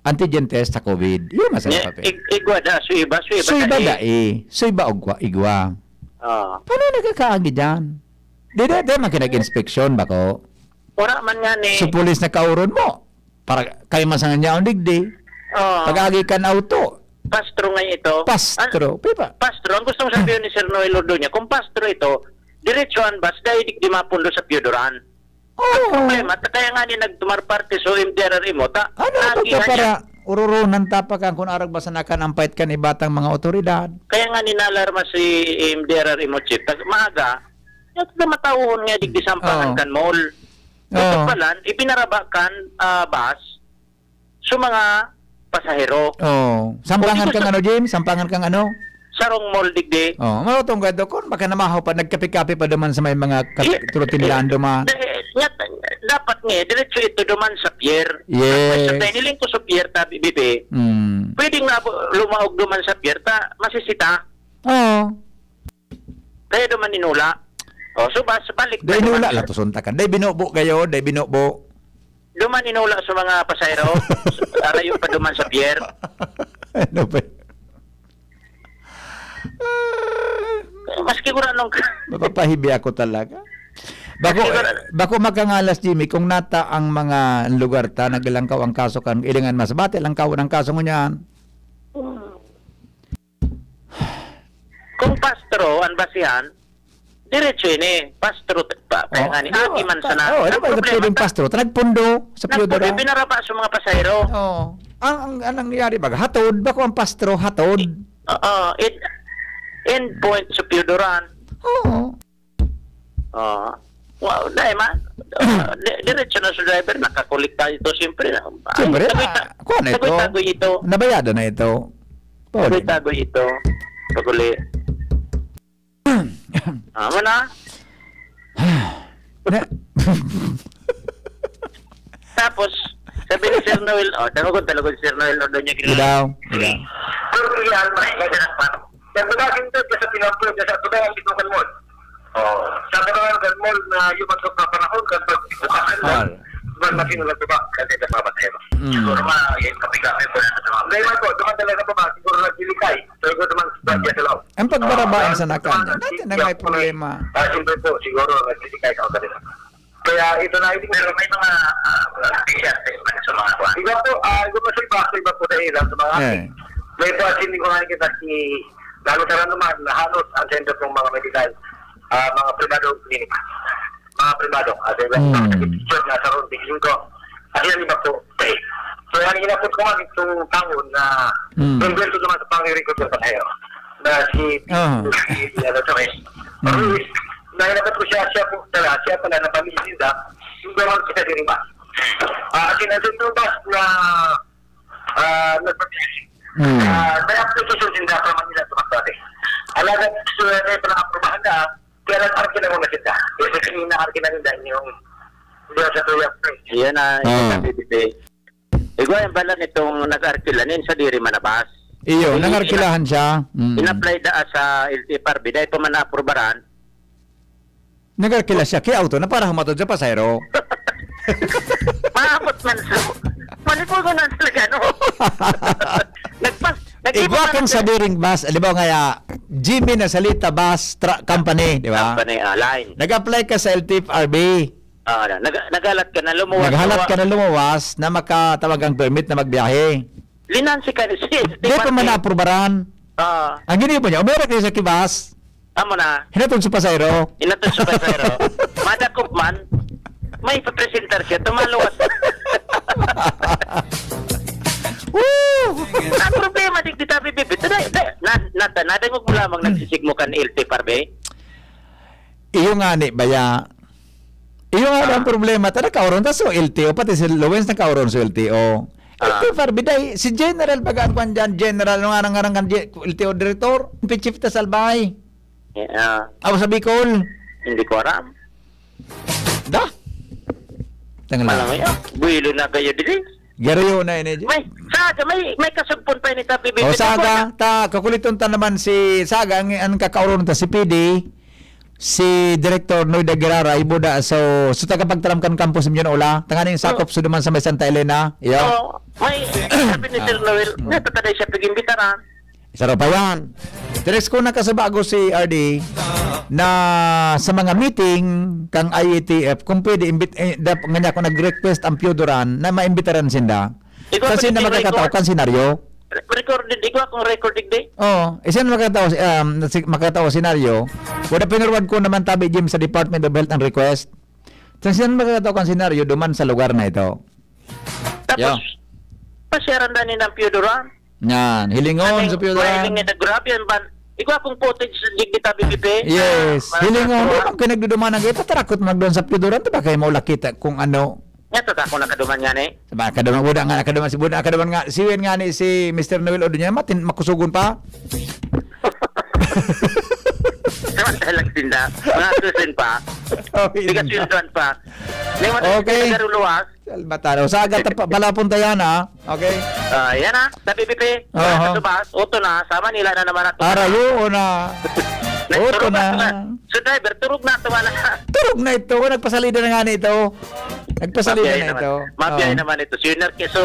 antigen test sa COVID. Yun man sa Ni-, papel. ig-, igwa da, suiba, suiba Suiba da, da eh. Suiba ugwa, igwa. Oo. Paano nagkakaagi dyan? Di, di, di, man kinag-inspeksyon ba ko? Wala man nga ni So, pulis na kauron mo. Para kayo man sa nga niya, digdi. Oo. Pag-agi kan auto. Pastro nga ito. Pastro. An-, Pipa. Pastro, ang gustong sabihin ni Sir Noel Ordoña, kung pastro ito, diretso ang bus, dahil di, di mapundo sa Pioduran. Oo. Ang problema, ta-, kaya nga ni nagtumar parte so M T R R M o, ta-, Ano ang lagi nga pagkapara, niya. ururunan tapakan kung arog ba sa nakanampait kan ibatang mga otoridad? Kaya nga ni nalarma si M T R R M o chief, tag-, maaga, yung mga matauhon nga digdi sampahan Oo. kan mall. Ito Oo. pala, ibinaraba kan, ah, bus, so mga pasahero. Oo. Sampangan Kung di kang gusto ano, Jim? Sampangan kang ano? Sarong mall digdi. Oo. Marutong ka doon. Kung baka namahaw pa, nagkape-kape pa naman sa may mga kap-, Ye-, turutindahan eh, duman. eh, nga, dapat nga, diretso ito duman sa pier. Yes. Tapos sa tiniling ko sa pier, tabi, bibi, Mm. pwedeng na lumaog duman sa pier, ta, masisita. Oo. Kaya duman inula. O, so, bas-, balik Dai na inula naman. la to, suntakan. Dai binubo kayo, dai binubo. Duman inula sa mga pasahero, arayo pa duman sa pier. Ano ba? Maski kung anong ka- Mapapahibi ako talaga. Bako, Maski kung bako makangalas, Jimmy, kung nata ang mga lugar ta, naglangkaw ang kaso kan, ilingan mas, bati lang kawan ang kaso ngunyan. Kung pastro, ang basihan, diretso ini, pastro pa, kaya Oo. nga ni, Di ba? agi man sana. Oo, di Ang ba, problema, pwedeng ta- pastro, ta nagpundo sa nagpundo, Piodoran. Binaraba sa mga pasahero. Oo. Ang, ang, ang nangyari baga, hatod, bako ang pastro, hatod. Oo, it, end point sa Piodoran. Oo. Oo. Wow, dahil man, ah, di-, diretso na sa driver, nakakulik tayo ito, siyempre. Ay, Siyempre, tagoy-, ah, kuha na ito. tagoy-tagoy ito. Nabayada na ito. Pwede. Tagoy-tagoy ito. Paguli. Tama na. Na- Tapos, sabi ni Sir Noel, oh, tawag ko talaga si Sir Noel Ordonio Aguilar. Ilaw, ilaw. Pero yan, may kanya na pa. Yan, pag-asin to, sa pinapos, sa tuloy ang bitukan mo. Oh, sa mga ganmol na yung magkapanahon, kapag bitukan mo, Hal. Buwan na sinulat ko ba? Kasi ito, mga pasahero. Mm. Siguro, ma-, yung kapigapi po na ito, mga Dahil man po, duman talaga po ba? Siguro nagdilikay. Siguro naman, Mm. sa loob. Ang pagbarabaan Ah, sa nakan, ah, natin na may ah, problema. Ah, siyempre po, siguro, nagdilikay sa kanila. Kaya ito na, hindi Pero may mga, ah, mga official sa iba, sa mga kuwan. Iba po, ah, iba po sa iba, sa iba po sa ilang, sa mga Eh. May po, hindi ko nga kita si, lalo sa naman, na halos ang sentro pong mga medikal, ah, mga pribado, clinic. Mga pribado, at iba, Hmm. mga picture na sa road, bigyan ko. At yan, iba po, eh. So, yan, inapot ko nga itong taon na Mm. yung ganito naman sa pangyaring ko sa tayo. Na si, Ah. si, ano to eh. Mm. Ruiz, na inapot ko siya, siya po, talaga, siya pala na pamilya nila, yung gawang kita din ba? Ah, at yung nandun yung bus na, ah, nagpapilisi. Mm. Ah, may application din na sa Manila sa Masbate. Alagad, so, may pala aprubahan na, kaya nag-arki na muna kita. Kasi kanina arki na rin dahil yung, hindi sa Kuya Frank. Iyan na, Ah. yung sa B B P. Igwa yung bala nitong nag-arkila nin sa diri manabas. Iyo, Ini-, nag-arkilahan siya. Mm. In-apply daa sa L T F R B, dahil pa man naaprubaran. Nag-arkila siya, kaya auto na para humatod sa pasahero. Maabot man sa, malipugon man talaga, no? Nagpas-, nag-iba Igwa man kang sa- sa diring bus, di ba, ngaya, Jimmy na Salita Bus Truck Company, di ba? Company, ah, line. Nag-apply ka sa L T F R B. Ah, na-, nag-, naghalat ka na lumuwas, Naghalat luwa- ka na lumuwas na makatawag ang permit na magbiyahe. Linansi ka ni si Di pa man Martin. Naaprubaran. Ah. Ang ginibo niya, umira kayo sa kibas. Amo na. Hinatod sa pasahero. Hinatod sa pasahero. Madakop man, may ipapresentar siya, tumaluwas. Woo! Ang problema, di kita bibibit. Na, na, na, nadangog mo lamang Hmm. nagsisigmo kan L T F R B? Iyo nga ni, baya. Iyo nga Ah. ang problema. Ta nakaoron ta so L T O, pati si Lawrence nakaoron so L T O. Ah. L T F R B, dai, si General baga ang kwan dyan, General, ano nga nang ngaran kan G-, L T O Director? Chief ta Salbay. Yeah. Ako sa Bicol. Hindi ko aram. Da? Tanga lang. Alam mo yun, buwilo na kayo dili. Garayo na ini. May, sa aga, may, may kasugpon pa ini sa B B B. O, sa aga, ta, kakuliton ta naman si, sa aga, ang, ang kakaoron ta si P D, si Director Noy Dagrara, ibuda. So, so tagapagtaram kan campus ninyo na ula. Tanganing sakop Hmm. sa duman sa may Santa Elena. Iyo. Oo, may, sabi ni Sir Noel, Ah. may tataday siya pag-imbitaran. Isa raw pa yan. Text ko na kasabago si R D na sa mga meeting kang I A T F, kung pwede, imbit-, eh, dap-, nga niya ako nag-request ang Piodoran na maimbitaran sinda. Ikaw, Kasi pwede na may makakatao record? Kan senaryo. Re-, recorded, ikaw akong recorded, di? Oo. Eh, sino makakatao, um, si, makakatao senaryo? Wala pinurwad ko naman tabi, Jim, sa Department of Health ang request. Sa sino makakatao kan senaryo, duman sa lugar na ito. Tapos, Yo. pasyaran na ni ng Piodoran. Yan. Hilingon May, sa Piodoran. May hiling na grabe yan, ban. Ikaw akong footage sa Digdita B B P. Yes. Ah, Hilingon. Ano ang kinagdudumanan kayo? Tatarakot magdoon sa Piodoran. Diba kayo maulakita kung ano? Nga, tata ko nakaduman nga ni. Sa mga kaduman, buda nga, nakaduman si buda, nakaduman nga, siwen nga ni si Mister Noel Odunya, matin, makusugon pa. Samantala lang tinda. Mga susin pa. Oh, Hindi ka hindi. sweldoan pa. May mga Okay. nagkaruluwas. Salbataro. Sa agad pa, pala punta yan, ha? Okay? Ah, yan, ha? Sa B B P, Aha. sa Subas, uto na, sa Manila na naman at Arayo na. Uto Turog na. na. So, driver, turog na, tuwa na. Turog na ito. Nagpasalida na nga nito. Nagpasalina na ito. Mabiyahe naman ito. So, yun na, so,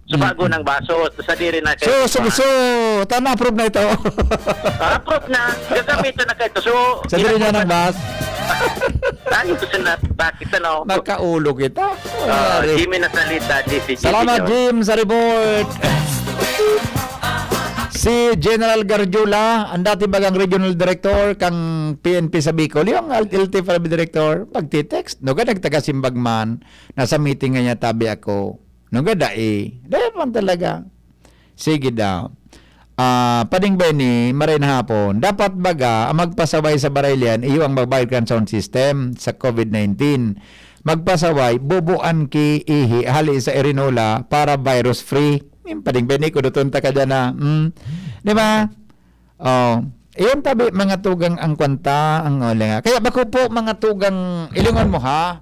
subago ng baso, sa diri na kayo. So, so, so, ta, na-approve na ito. Ah, approve na. Gagamitan na kayo ito. So, sa diri na ng bus. Ano gusto na, bakit ano? Nakaulo kita. Ah, Jimmy na salita, J C Jimmy. Salamat, Jim, sa report. Si General Garjula, ang dati bagang regional director kang P N P sa Bicol, yung L T F R B director, magti-text. No, ka nagtaga-Simbag man, nasa meeting nga niya, tabi ako. No, ka dai. Dai man talaga. Sige daw. Ah, Pading Benny, maray na hapon. Dapat baga, ang magpasaway sa baraylian, iyo ang magbayad kan sound system sa covid nineteen. Magpasaway, bubuan ki ihi, hali sa Erinola para virus free. Yung Pading Benny, kuduton ta ka dyan na. Hmm? Di ba? Oh, iyon tabi, mga tugang ang kwanta, ang, oh, nga. Kaya bako po, mga tugang, ilingon mo, ha?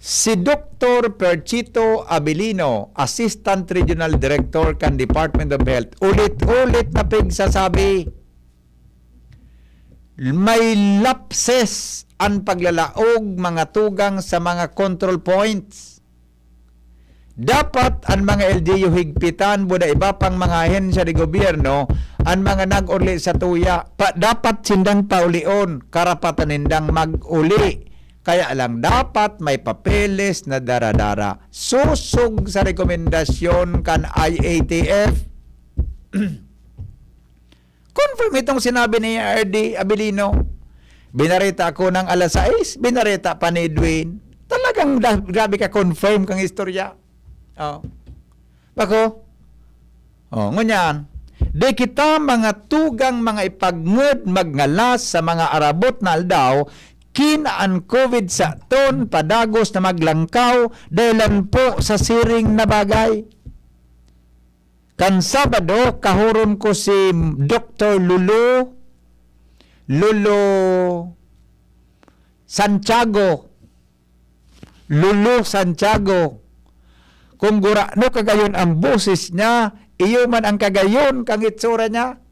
Si Doktor Perchito Abilino, Assistant Regional Director kan Department of Health, ulit-ulit na pigsasabi, may lapses an paglalaog, mga tugang, sa mga control points. Dapat an mga L G U higpitan, buda iba pang mga ahensya de gobyerno, an mga nag-uli sa tuya, pa, dapat sindang paulion, karapatan nindang mag-uli. Kaya lang, dapat may papeles na dara-dara. Sosog sa rekomendasyon kan I A T F. Confirm itong sinabi ni R D Abilino. Binareta ako ng alas sais, binareta pa ni Edwin. Talagang da-, grabe ka confirm kang istorya. Oh. Bako? Oh, ngunyan. Di kita mga tugang mga ipagngod magngalas sa mga arabot na aldaw, kin an covid sa ton padagos na maglangkaw, dahilan po sa siring na bagay. Kan Sabado, kahuron ko si Doktor Lulu, Lulu Santiago. Lulu Santiago. Kung gurano kagayon ang boses niya, iyo man ang kagayon kang itsura niya.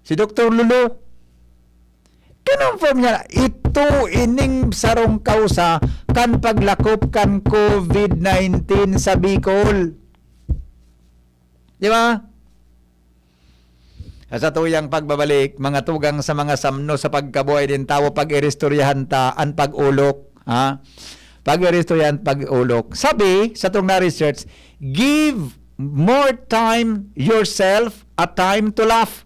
Si Doktor Lulu, kinonfirm niya, ito ining sarong kausa kan paglakop kan covid nineteen sa Bicol. Di ba? Sa tuyang pagbabalik, mga tugang sa mga samno sa pagkabuhay nin tawo, pag-iristoryahan ta an pag-olok, ha? Pag-iristoryahan, pag-olok. Sabi sa tong na-research, "Give more time yourself a time to laugh."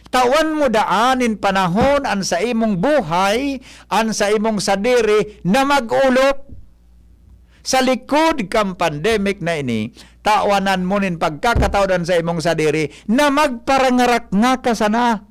Tawan mo daan nin panahon an sa imong buhay, an sa imong sadiri na mag-olok. Sa likod kan pandemic na ini, tawanan mo nin pagkakataon an sa imong sadiri na magparangarak nga ka sana.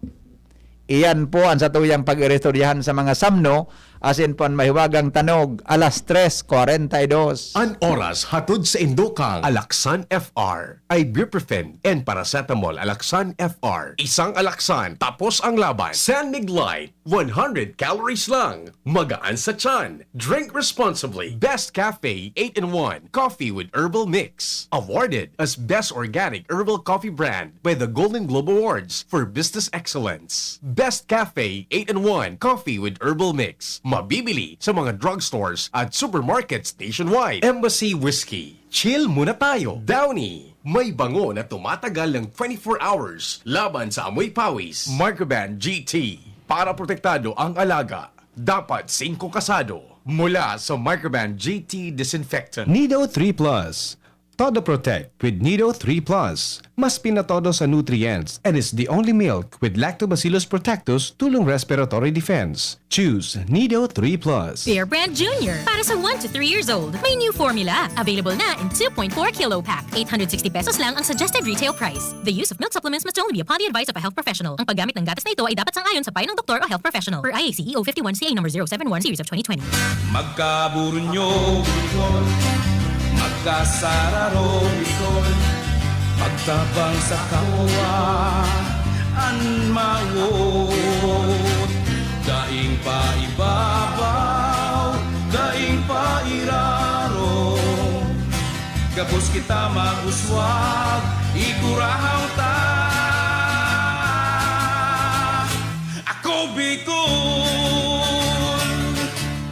Iyan po an satuyang pag-iristoryahan sa mga samno, asin po an mahiwagang tanog, alas tres kwarenta y dos. An oras hatod sa indokang Alaxan F R, ibuprofen and paracetamol. Alaxan F R, isang Alaxan, tapos ang laban. San Mig Light, one hundred calories lang, magaan sa tiyan. Drink responsibly. Best Cafe eight-in-one Coffee with Herbal Mix. Awarded as Best Organic Herbal Coffee Brand by the Golden Globe Awards for Business Excellence. Best Cafe eight-in-one Coffee with Herbal Mix. Mabibili sa mga drugstores at supermarkets nationwide. Embassy Whiskey. Chill muna tayo. Downy. May bango na tumatagal ng twenty-four hours laban sa amoy pawis. Microban G T. Para protektado ang alaga, dapat singko kasado. Mula sa Microban G T Disinfectant. Nido three Plus. Todo Protect with Nido three Plus. Mas pinatodo sa nutrients and is the only milk with Lactobacillus protectus tulong respiratory defense. Choose Nido three Plus. Bear Brand Junior. Para sa one to three years old, may new formula. Available na in two point four kilo pack. Eight hundred sixty pesos lang ang suggested retail price. The use of milk supplements must only be upon the advice of a health professional. Ang paggamit ng gatas na ito ay dapat sang-ayon sa payo ng doktor o health professional. Per I A C E O fifty-one C A number zero seven one series of twenty twenty. Magkaburunyo, Bicol. Magkasararo, Bicol. Magtabang sa kapwa, an mawot. Daing paibabaw, daing pairarom. Gabos kita mag-uswag, igurahang ta. Ako Bicol!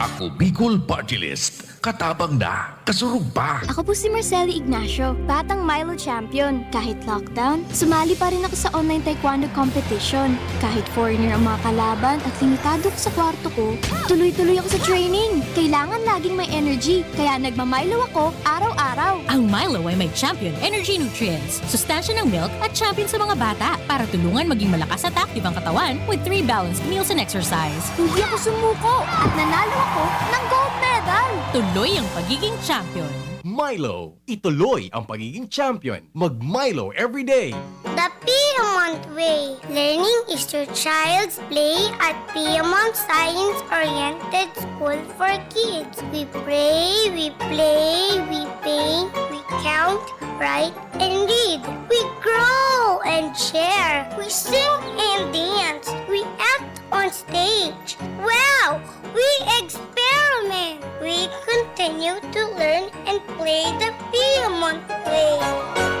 Ako Bicol Party List. Katabang na, kasurog pa. Ako po si Marcelo Ignacio, batang Milo champion. Kahit lockdown, sumali pa rin ako sa online taekwondo competition. Kahit foreigner ang mga kalaban at limitado ako sa kwarto ko, tuloy-tuloy ako sa training. Kailangan laging may energy, kaya nagma-Milo ako araw-araw. Ang Milo ay may Champion Energy Nutrients, sustansya ng milk at champion sa mga bata para tulungan maging malakas at active ang katawan with three balanced meals and exercise. Hindi ako sumuko at nanalo ako ng gold medal. Tuloy ang pagiging champion. Milo, ituloy ang pagiging champion. Mag Milo everyday. The Piedmont Way. Learning is your child's play at Piedmont Science-Oriented School for Kids. We pray, we play, we paint, we count, write, and read. We grow and share. We sing and dance. We act on stage. Wow! We experiment. We continue to learn and play the Piedmont way.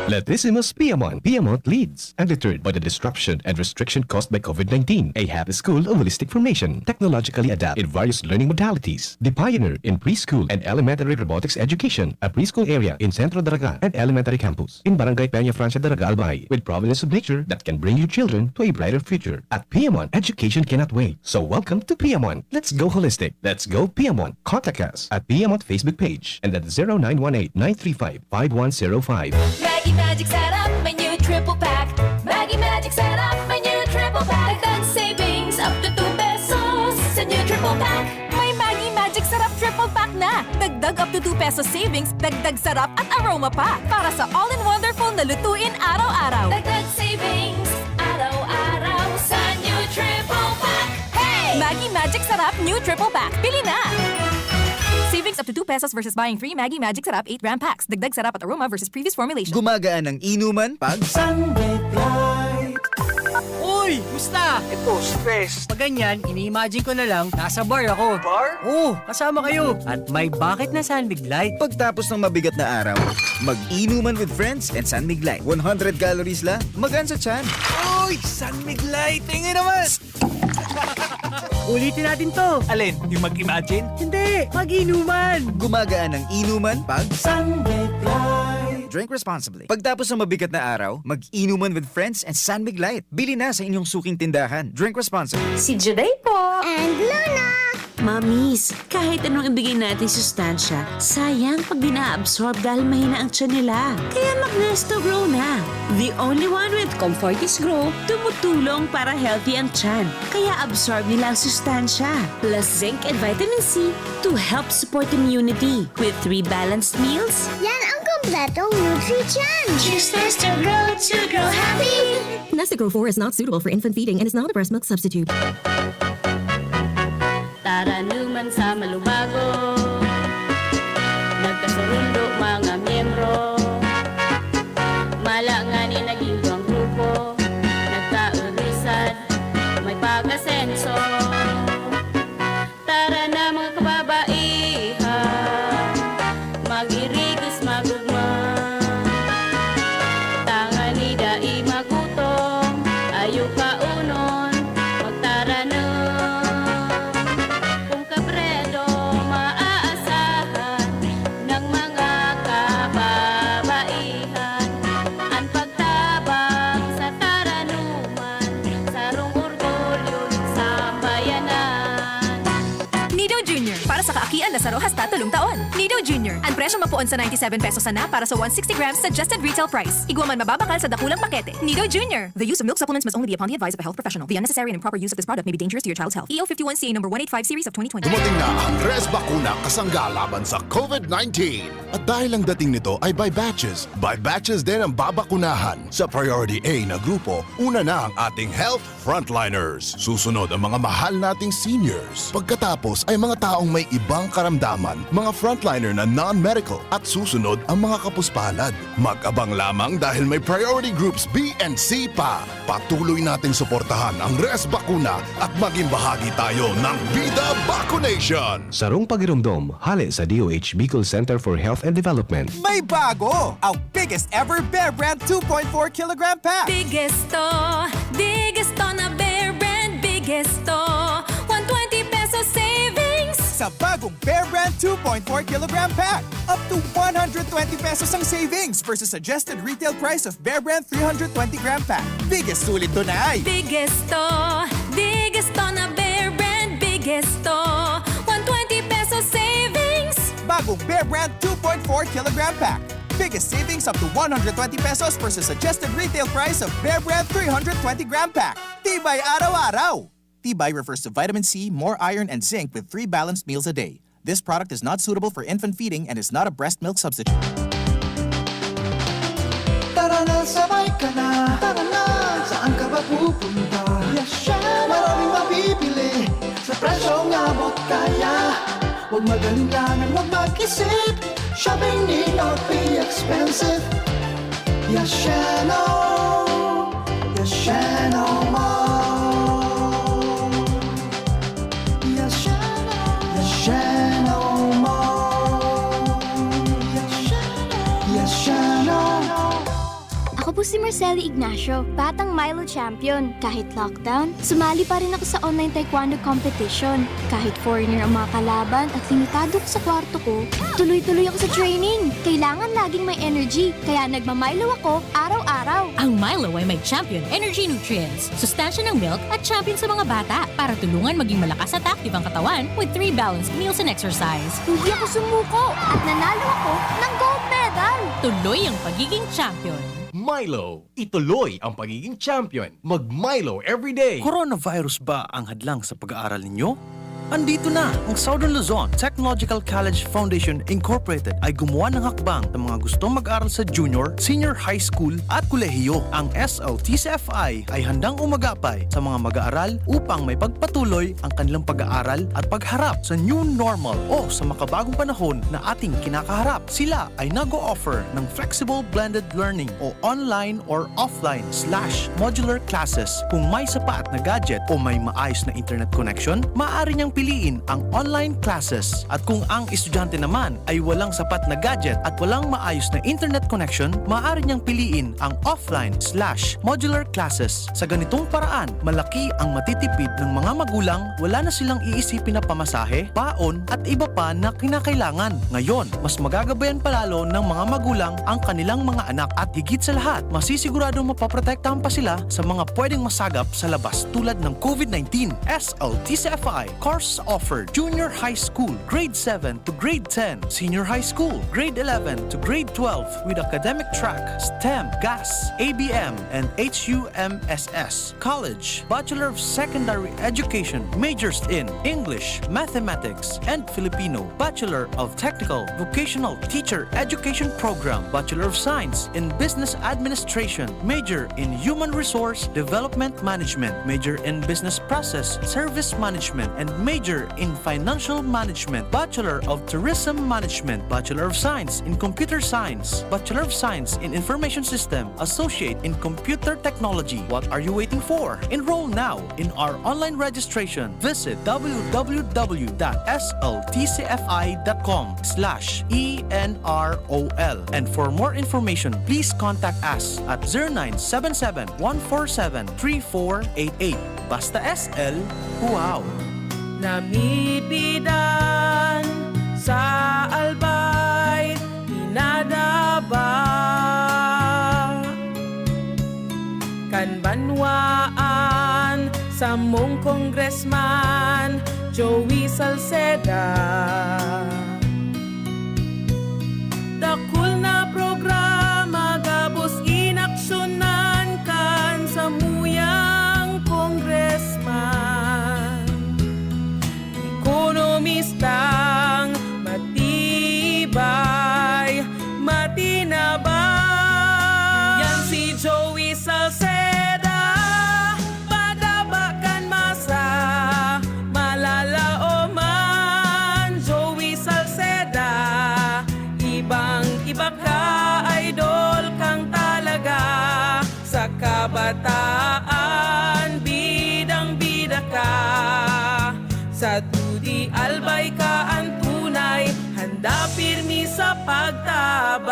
Lettisimus Piedmont. Piedmont leads. Undeterred by the disruption and restriction caused by COVID nineteen, a happy school of holistic formation, technologically adapted in various learning modalities. The pioneer in preschool and elementary robotics education, a preschool area in Centro Daraga and elementary campus in Barangay Peña Francia Daraga, Albay, with providence of nature that can bring your children to a brighter future. At Piedmont, education cannot wait. So welcome to Piedmont. Let's go holistic. Let's go Piedmont. Contact us at Piedmont Facebook page and at zero nine one eight nine three five five one zero five. Maggie Magic Sarap, may new triple pack. Maggie Magic Sarap, may new triple pack. Dagdag savings up to two pesos sa new triple pack. May Maggie Magic Sarap triple pack na. Dagdag up to two pesos savings, dagdag sarap at aroma pa. Para sa all-in-wonderful na lutuin araw-araw. Dagdag savings araw-araw sa new triple pack. Hey! Maggie Magic Sarap new triple pack. Bili na! Savings up to two pesos versus buying three Maggie Magic Sarap eight gram packs. Dagdag sarap at aroma versus previous formulation. Gumagaan ang inuman pag Sunday Fly. Uy! Musta? Ito, stress. Pag ganyan, ini-imagine ko na lang, nasa bar ako. Bar? Oo, kasama kayo. At may bakit na San Mig Light. Pagtapos ng mabigat na araw, mag-inuman with friends and San Mig Light. One hundred calories lang, magaan sa tiyan. Uy! San Mig Light! Tingin naman! Ulitin natin to. Alin? Yung mag-imagine? Hindi, mag-inuman. Gumagaan ang inuman pag Sunday Fly. Drink responsibly. Pagtapos ng mabigat na araw, mag-inuman with friends and San Mig Light. Bili na sa inyong suking tindahan. Drink responsibly. Si Juday po. And Luna. Mamis, kahit anong ibigay natin sustansya, sayang pag di na-absorb dahil mahina ang tiyan nila. Kaya mag-Nesto Grow na. The only one with Comfortis Grow, tumutulong para healthy ang tiyan. Kaya absorb nila ang sustansya. Plus zinc and vitamin C to help support immunity. With three balanced meals, yan ang kompletong Nutri-Tiyan. Choose Nesto Grow to grow happy. Nesto Grow four is not suitable for infant feeding and is not a breast milk substitute. Taranuman sa Malubago, nagkasurundo mga miyembro. Mala ngani naging duwang grupo, nagkaurisan, may pag-asenso. Tara na, mga kababaihan, mag-irigis, mag-ugma. Tangani dai magutom, ayo kaunon, magtaranom. Kun kabredo maaasahan ng mga kababaihan, an pagtabang sa taranuman, sarong orgulyo nin sambayanan. Nido Junior, para sa kaakian na saro hasta tolong taon. Nido Junior, an presyong mapoon sa ninety-seven pesos sana para sa one sixty grams suggested retail price. Igwa man mababakal sa dakulang pakete. Nido Junior. The use of milk supplements must only be upon the advice of a health professional. The unnecessary and improper use of this product may be dangerous to your child's health. E O fifty-one C A number one eight five series of twenty twenty. Dumating na ang Resbakuna kasangga laban sa COVID nineteen. At dahil ang dating nito ay by batches, by batches din ang babakunahan. Sa Priority A na grupo, una na ang ating health frontliners. Susunod ang mga mahal nating seniors. Pagkatapos ay mga taong may ibang karamdaman, mga frontliner na non-medical, at susunod ang mga kapuspalad. Mag-abang lamang dahil may priority groups B and C pa. Patuloy nating suportahan ang Resbakuna at maging bahagi tayo ng Bida Vacunation. Sarong pagiromdom, hale sa D O H Bicol Center for Health and Development. May bago! Ang biggest ever Bear Brand two point four kilogram pack! Biggest to! Biggest to na Bear Brand! Biggest to! Bagong Bear Brand two point four kilogram pack. Up to one hundred twenty pesos ang savings versus suggested retail price of Bear Brand three hundred twenty gram pack. Biggest sulit to na ay! Biggest to, biggest to na Bear Brand, biggest to. One twenty pesos savings! Bagong Bear Brand two point four kilogram pack. Biggest savings up to one hundred twenty pesos versus suggested retail price of Bear Brand three hundred twenty gram pack. Tibay araw-araw! Tibay refers to vitamin C, more iron, and zinc with three balanced meals a day. This product is not suitable for infant feeding and is not a breast milk substitute. Tara na, sabay ka na. Tara na, saan ka ba pupunta? Yashano! Maraming mabibili sa presyong abot kaya. Huwag mag-alinlangan, huwag mag-isip. Shopping need not be expensive. Yashano! Yashano Mall! Yashano! Yashano Mall! Yashano! Yashano! Ako po si Marceli Ignacio, batang Milo Champion. Kahit lockdown, sumali pa rin ako sa online taekwondo competition. Kahit foreigner ang mga kalaban at limitado ako sa kwarto ko, tuloy-tuloy ako sa training. Kailangan laging may energy, kaya nagma-Milo ako araw-araw. Ang Milo ay may Champion Energy Nutrients, sustansya ng milk at champion sa mga bata para tulungan maging malakas at active ang katawan with three balanced meals and exercise. Hindi ako sumuko at nanalo ako ng gold medal! Tuloy ang pagiging champion. Milo, ituloy ang pagiging champion. Mag Milo everyday. Coronavirus ba ang hadlang sa pag-aaral ninyo? Andito na! Ang Southern Luzon Technological College Foundation Incorporated ay gumawa ng hakbang sa mga gustong mag-aral sa junior, senior high school at kolehiyo. Ang S L T C F I ay handang umagapay sa mga mag-aaral upang maipagpatuloy ang kanilang pag-aaral at pagharap sa new normal o sa makabagong panahon na ating kinakaharap. Sila ay nag-o-offer ng flexible blended learning o online or offline slash modular classes. Kung may sapat na gadget o may maayos na internet connection, maaari niyang piliin ang online classes. At kung ang estudyante naman ay walang sapat na gadget at walang maayos na internet connection, maaari niyang piliin ang offline slash modular classes. Sa ganitong paraan, malaki ang matitipid ng mga magulang, wala na silang iisipin na pamasahe, baon at iba pa na kinakailangan. Ngayon, mas magagabayan pa lalo ng mga magulang ang kanilang mga anak at higit sa lahat, masisiguradong mapoprotektahan pa sila sa mga pwedeng masagap sa labas tulad ng COVID nineteen. S L T C F I course offered: Junior High School, Grade seven to Grade ten, Senior High School, Grade eleven to Grade twelve with academic track STEM, GAS, A B M, and H U M S S. College, Bachelor of Secondary Education, majors in English, Mathematics, and Filipino, Bachelor of Technical Vocational Teacher Education Program, Bachelor of Science in Business Administration, major in Human Resource Development Management, major in Business Process Service Management, and major in Financial Management, Bachelor of Tourism Management, Bachelor of Science in Computer Science, Bachelor of Science in Information System, Associate in Computer Technology. What are you waiting for? Enroll now in our online registration. Visit w w w dot s l t c f i dot com slash e n r o l. And for more information, please contact us at zero nine seven seven, one four seven, three four eight eight. Basta S L, wow! Namidbidan sa Albay, pinadaba kan banwaan samong Congressman Joey Salceda. Dakul na programa gabos inaksyonan kan samuyang congressman. Ekonomistang matibay, matinaba. Yan si Joey Salceda, padaba kan masa, malalaoman. Joey Salceda, ibang-iba ka, idol kang talaga. Sa kabataan, bidang-bida ka. Sa dudi, albay ka an tunay, handa pirmi sa pagtabang.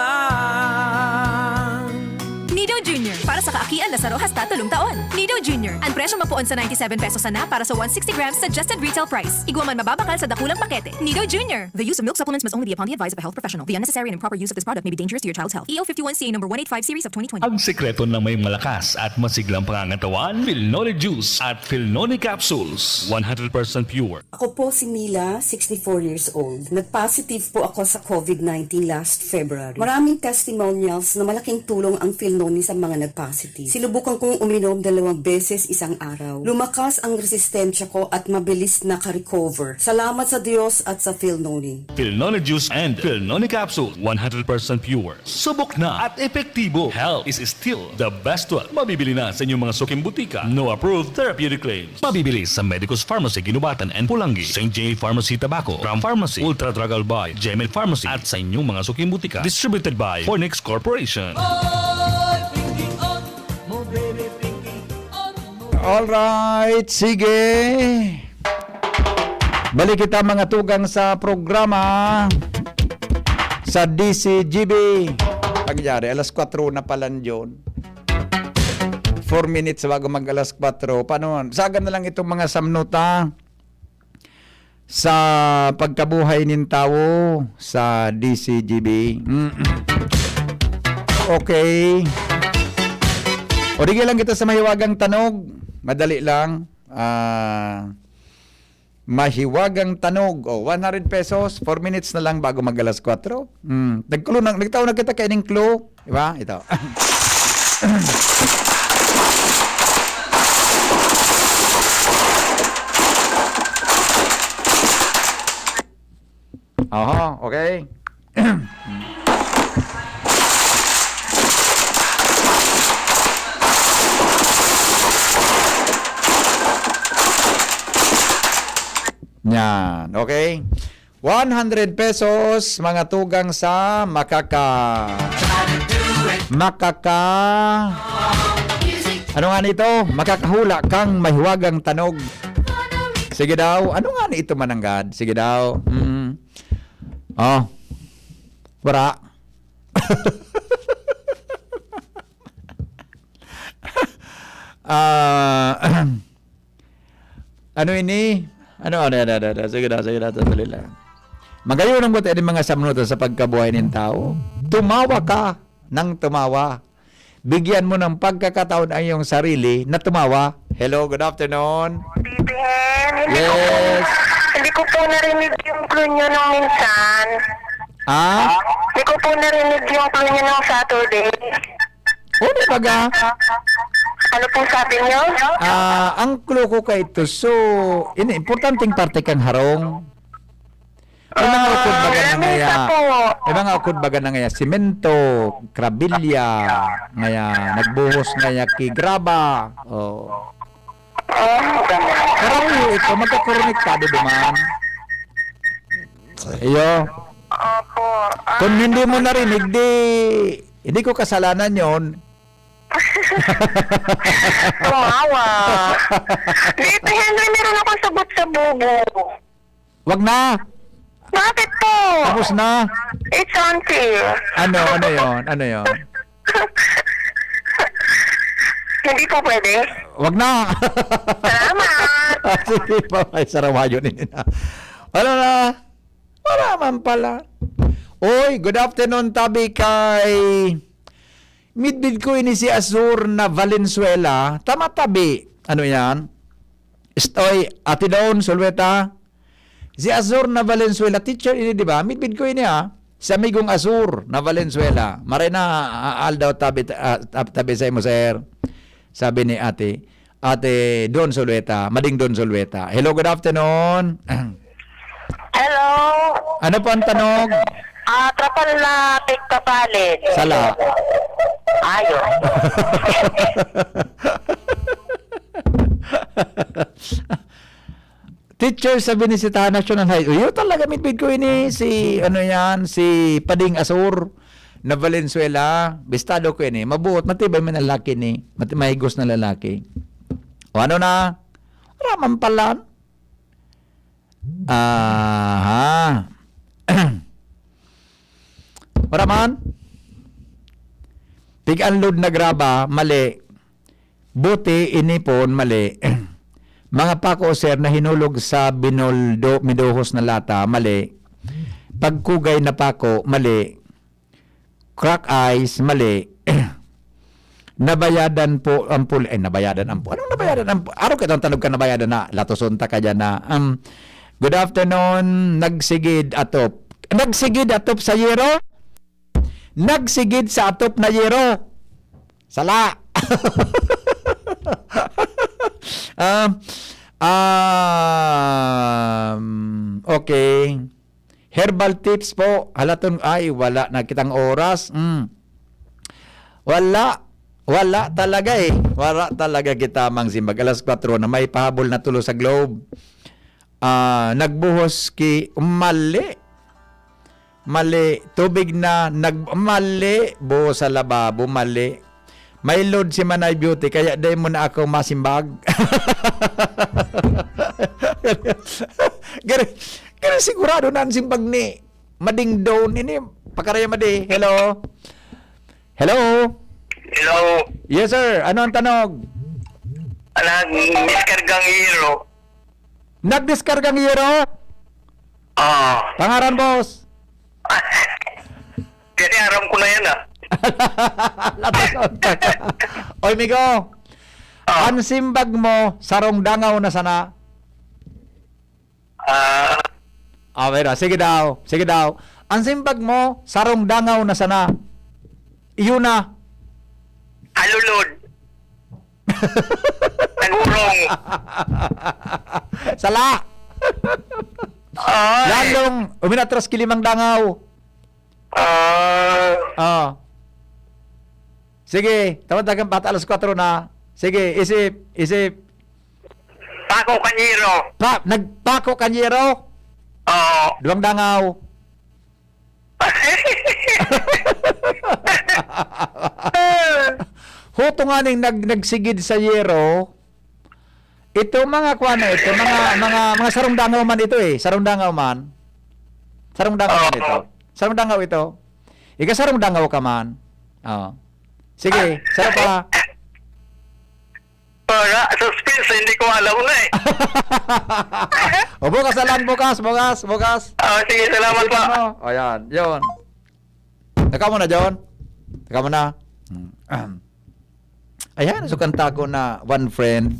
Nido Junior, para sa kaakian na saro hasta tolong taon. Nido Junior. Ang presyo mapoon sa ninety-seven pesos sana para sa one sixty grams suggested retail price. Igwa man mababakal sa dakulang pakete. Nido Junior. The use of milk supplements must only be upon the advice of a health professional. The unnecessary and improper use of this product may be dangerous to your child's health. E O fifty-one C A number one eight five series of twenty twenty. Ang sekreto ng may malakas at masiglang pangangatawan, Filnoni Juice at Filnoni Capsules. One hundred percent pure. Ako po si Mila, sixty-four years old. Nag-positive po ako sa covid nineteen last February. Maraming testimonials na malaking tulong ang Filnoni sa mga nag-positive. Sinubukan kong uminom dalawang beses isang araw. Lumakas ang resistensya ko at mabilis naka-recover. Salamat sa Diyos at sa Filnoni. Filnoni Juice and Filnoni Capsule, one hundred percent pure. Subok na at epektibo. Health is still the best wealth. Mabibili na sa inyong mga suking butika. No approved therapeutic claims. Mabibili sa Medicus Pharmacy, Guinobatan and Polangui, Saint J Pharmacy, Tabaco, Ram Pharmacy, Ultra Drug Albay, Jemel Pharmacy, at sa inyong mga suking butika. Distributed by Fornix Corporation. Alright, sige. Balik kita, mga tugang, sa programa sa D C G B. Pagyari, alas kwatro na pala, John. Four minutes bago mag alas kwatro. Paano? Sagan na lang itong mga samnuta sa pagkabuhay nin tawo sa D C G B. Mm. Okay. O, dige lang kita sa mahiwagang tanog. Madali lang. Ah, mahiwagang tanog. O, one hundred pesos. Four minutes na lang bago mag alas kwatro. Hmm. Nagkulo na, nagtao na kita kaining clue. Di ba? Ito. Oho, okay. Yan, okay. One hundred pesos, mga tugang sa makaka-, makaka-, ano nga nito? Makakahula kang mahiwagang tanog. Sige daw. Ano nga ni ito, mananggad? Sige daw. Mm. Oh. Wala. Ah, ano ini? Ano, ano, ano, ano, ano? Sige na, sige na, sandali lang. Magayon ang buti ng mga samnutan sa pagkabuhay ng tao. Tumawa ka nang tumawa. Bigyan mo ng pagkakataon ang iyong sarili na tumawa. Hello, good afternoon. Bibi Hen, hindi ko po, Yes. hindi ko po narinig yung clue nyo nung minsan. Ah? Hindi ko po narinig yung clue nyo nung Saturday. Ano baga? Ano pong sabi nyo? Ah, ang clue ko kay ito, so, ini, importanteng parte kang harong. May mga Ah, ukod baga na lamesa ngaya, po. May mga ukod baga na ngaya, simento, krabilya, ngaya, nagbuhos ngaya ki graba. Oh. Ah, ganun. Pero iyo, ito, magkakonektado duman. Iyo. Opo. Ah, Kung hindi mo narinig, di, hindi ko kasalanan yon. Tumawa. Di, Henry, meron akong sagot sa bubo. Wag na. Bakit po? Tapos na. It's unfair. Ano, ano yon? Ano yon? Hindi po pwede. Wag na. Salamat. Ah, sige, bye-bye. Sarawayon ini na. Wala na. Wala man pala. Oy, good afternoon, tabi kay midbid ko ini si Azur na Valenzuela. Tama, tabi. Ano yan? Estoy, Ate Dawn Solweta. Si Azur na Valenzuela, teacher ini, di ba? Midbid ko ini, ah. Si amigong Azur na Valenzuela. Maray na, ah, aldaw tabi, ah, tab-, tabi sa imo, sir. Sabi ni ate, Ate Dawn Solweta, Mading Dawn Solweta. Hello, good afternoon. Hello. Ano po ang tanog? Ah, trapal na tigpapalit. Sala. Ayo. Teacher sa Binisitahan National High. Iyo talaga, midbid ko ini, si, ano yan, si Pading Asor na Valenzuela. Bistado ko ini. Mabuot, matibay man ang laki ni. Mati-, mahigos na lalaki. O ano na? Raman pala. Aha. Wala man? Tig-unload na graba, mali. Bote, inipon, mali. Mga pako, sir, na hinulog sa binoldo, miduhos na lata, mali. Pagkugay na pako, mali. Crack ice, mali. Nabayadan po ang puli. Ay, nabayadan ang pu-, anong nabayadan ang pu-, araw ka itong tanog ka nabayadan na, latoson ta ka dyan na. Um, good afternoon, nagsigid atop. Nagsigid atop sa yero? Nagsigid sa atop na yero? Sala! Ah, um, okay. Herbal tips po. Halaton, ay, wala na kitang oras. Mm. Wala. Wala talaga eh. Wala talaga kita, Mang Simbag. Alas kwatro na, may pahabol na tulo sa Globe. Ah, nagbuhos ki, mali. Mali. Tubig na, nag, mali. Buhos sa lababo, mali. May load si Manay Beauty, kaya dai mo na ako masimbag. Gari, gari sigurado na ang simbag ni Mading Don. Ini, pakaraya madi. Hello? Hello? Hello? Yes, sir. Ano ang tanog? Nagdiskargang hero. Nagdiskargang hero? Ah. Pangaran, boss? Kasi aram ko na yan, ah. Labason ka. Oy, migo. Ah. Ang simbag mo, sarong dangaw na sana. Ah. Ah, pero, sige daw. Sige daw. Ang simbag mo, sarong dangaw na sana. Iyo na. Alulod. Nagurong. Sala. Ay. Lalong uminatras ki limang dangaw. Ah. Ah. Sige, tamad na kang bata, alas kwatro na. Sige, isip, isip. Pako Kanyero. Pa, nagpako Kanyero? Oo. Duwang dangaw. Huto nga ning nag-, nagsigid sa yero, ito mga kuwan na ito, mga, mga, mga sarong dangaw man ito eh. Sarong dangaw man. Sarong dangaw man ito. Oo. Sarong dangaw ito. Ika sarong dangaw ka man. Oo. Sige, sarap pa. Wala, suspense, hindi ko alam na eh. O, bukas na lang, bukas, bukas, bukas. Ah, sige, salamat po. Isipan mo. O, yan, yun. Teka muna, John. Teka muna. Hmm. Ayan, so kanta ko na one friend.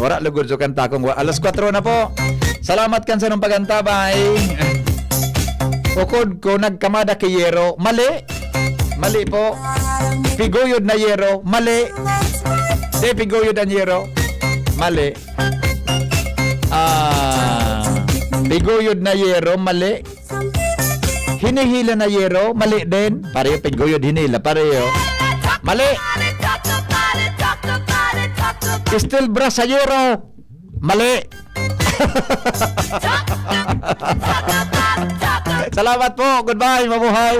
Wala lugod so kanta kong wa-, alas kwatro na po. Salamat kan sa nung pagantabay. Ukod ko, nagkamada ki yero. Mali. Mali po. Piguyod na yero. Mali. Di, piguyod ang yero. Mali. Ah, piguyod na yero. Mali. Hinihila na yero. Mali din. Pareho, piguyod, hinila. Pareho. Mali. Steel brush sa yero. Mali. Salamat po. Goodbye. Mabuhay.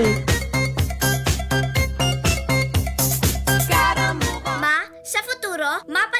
Ma, sa futuro, mapa-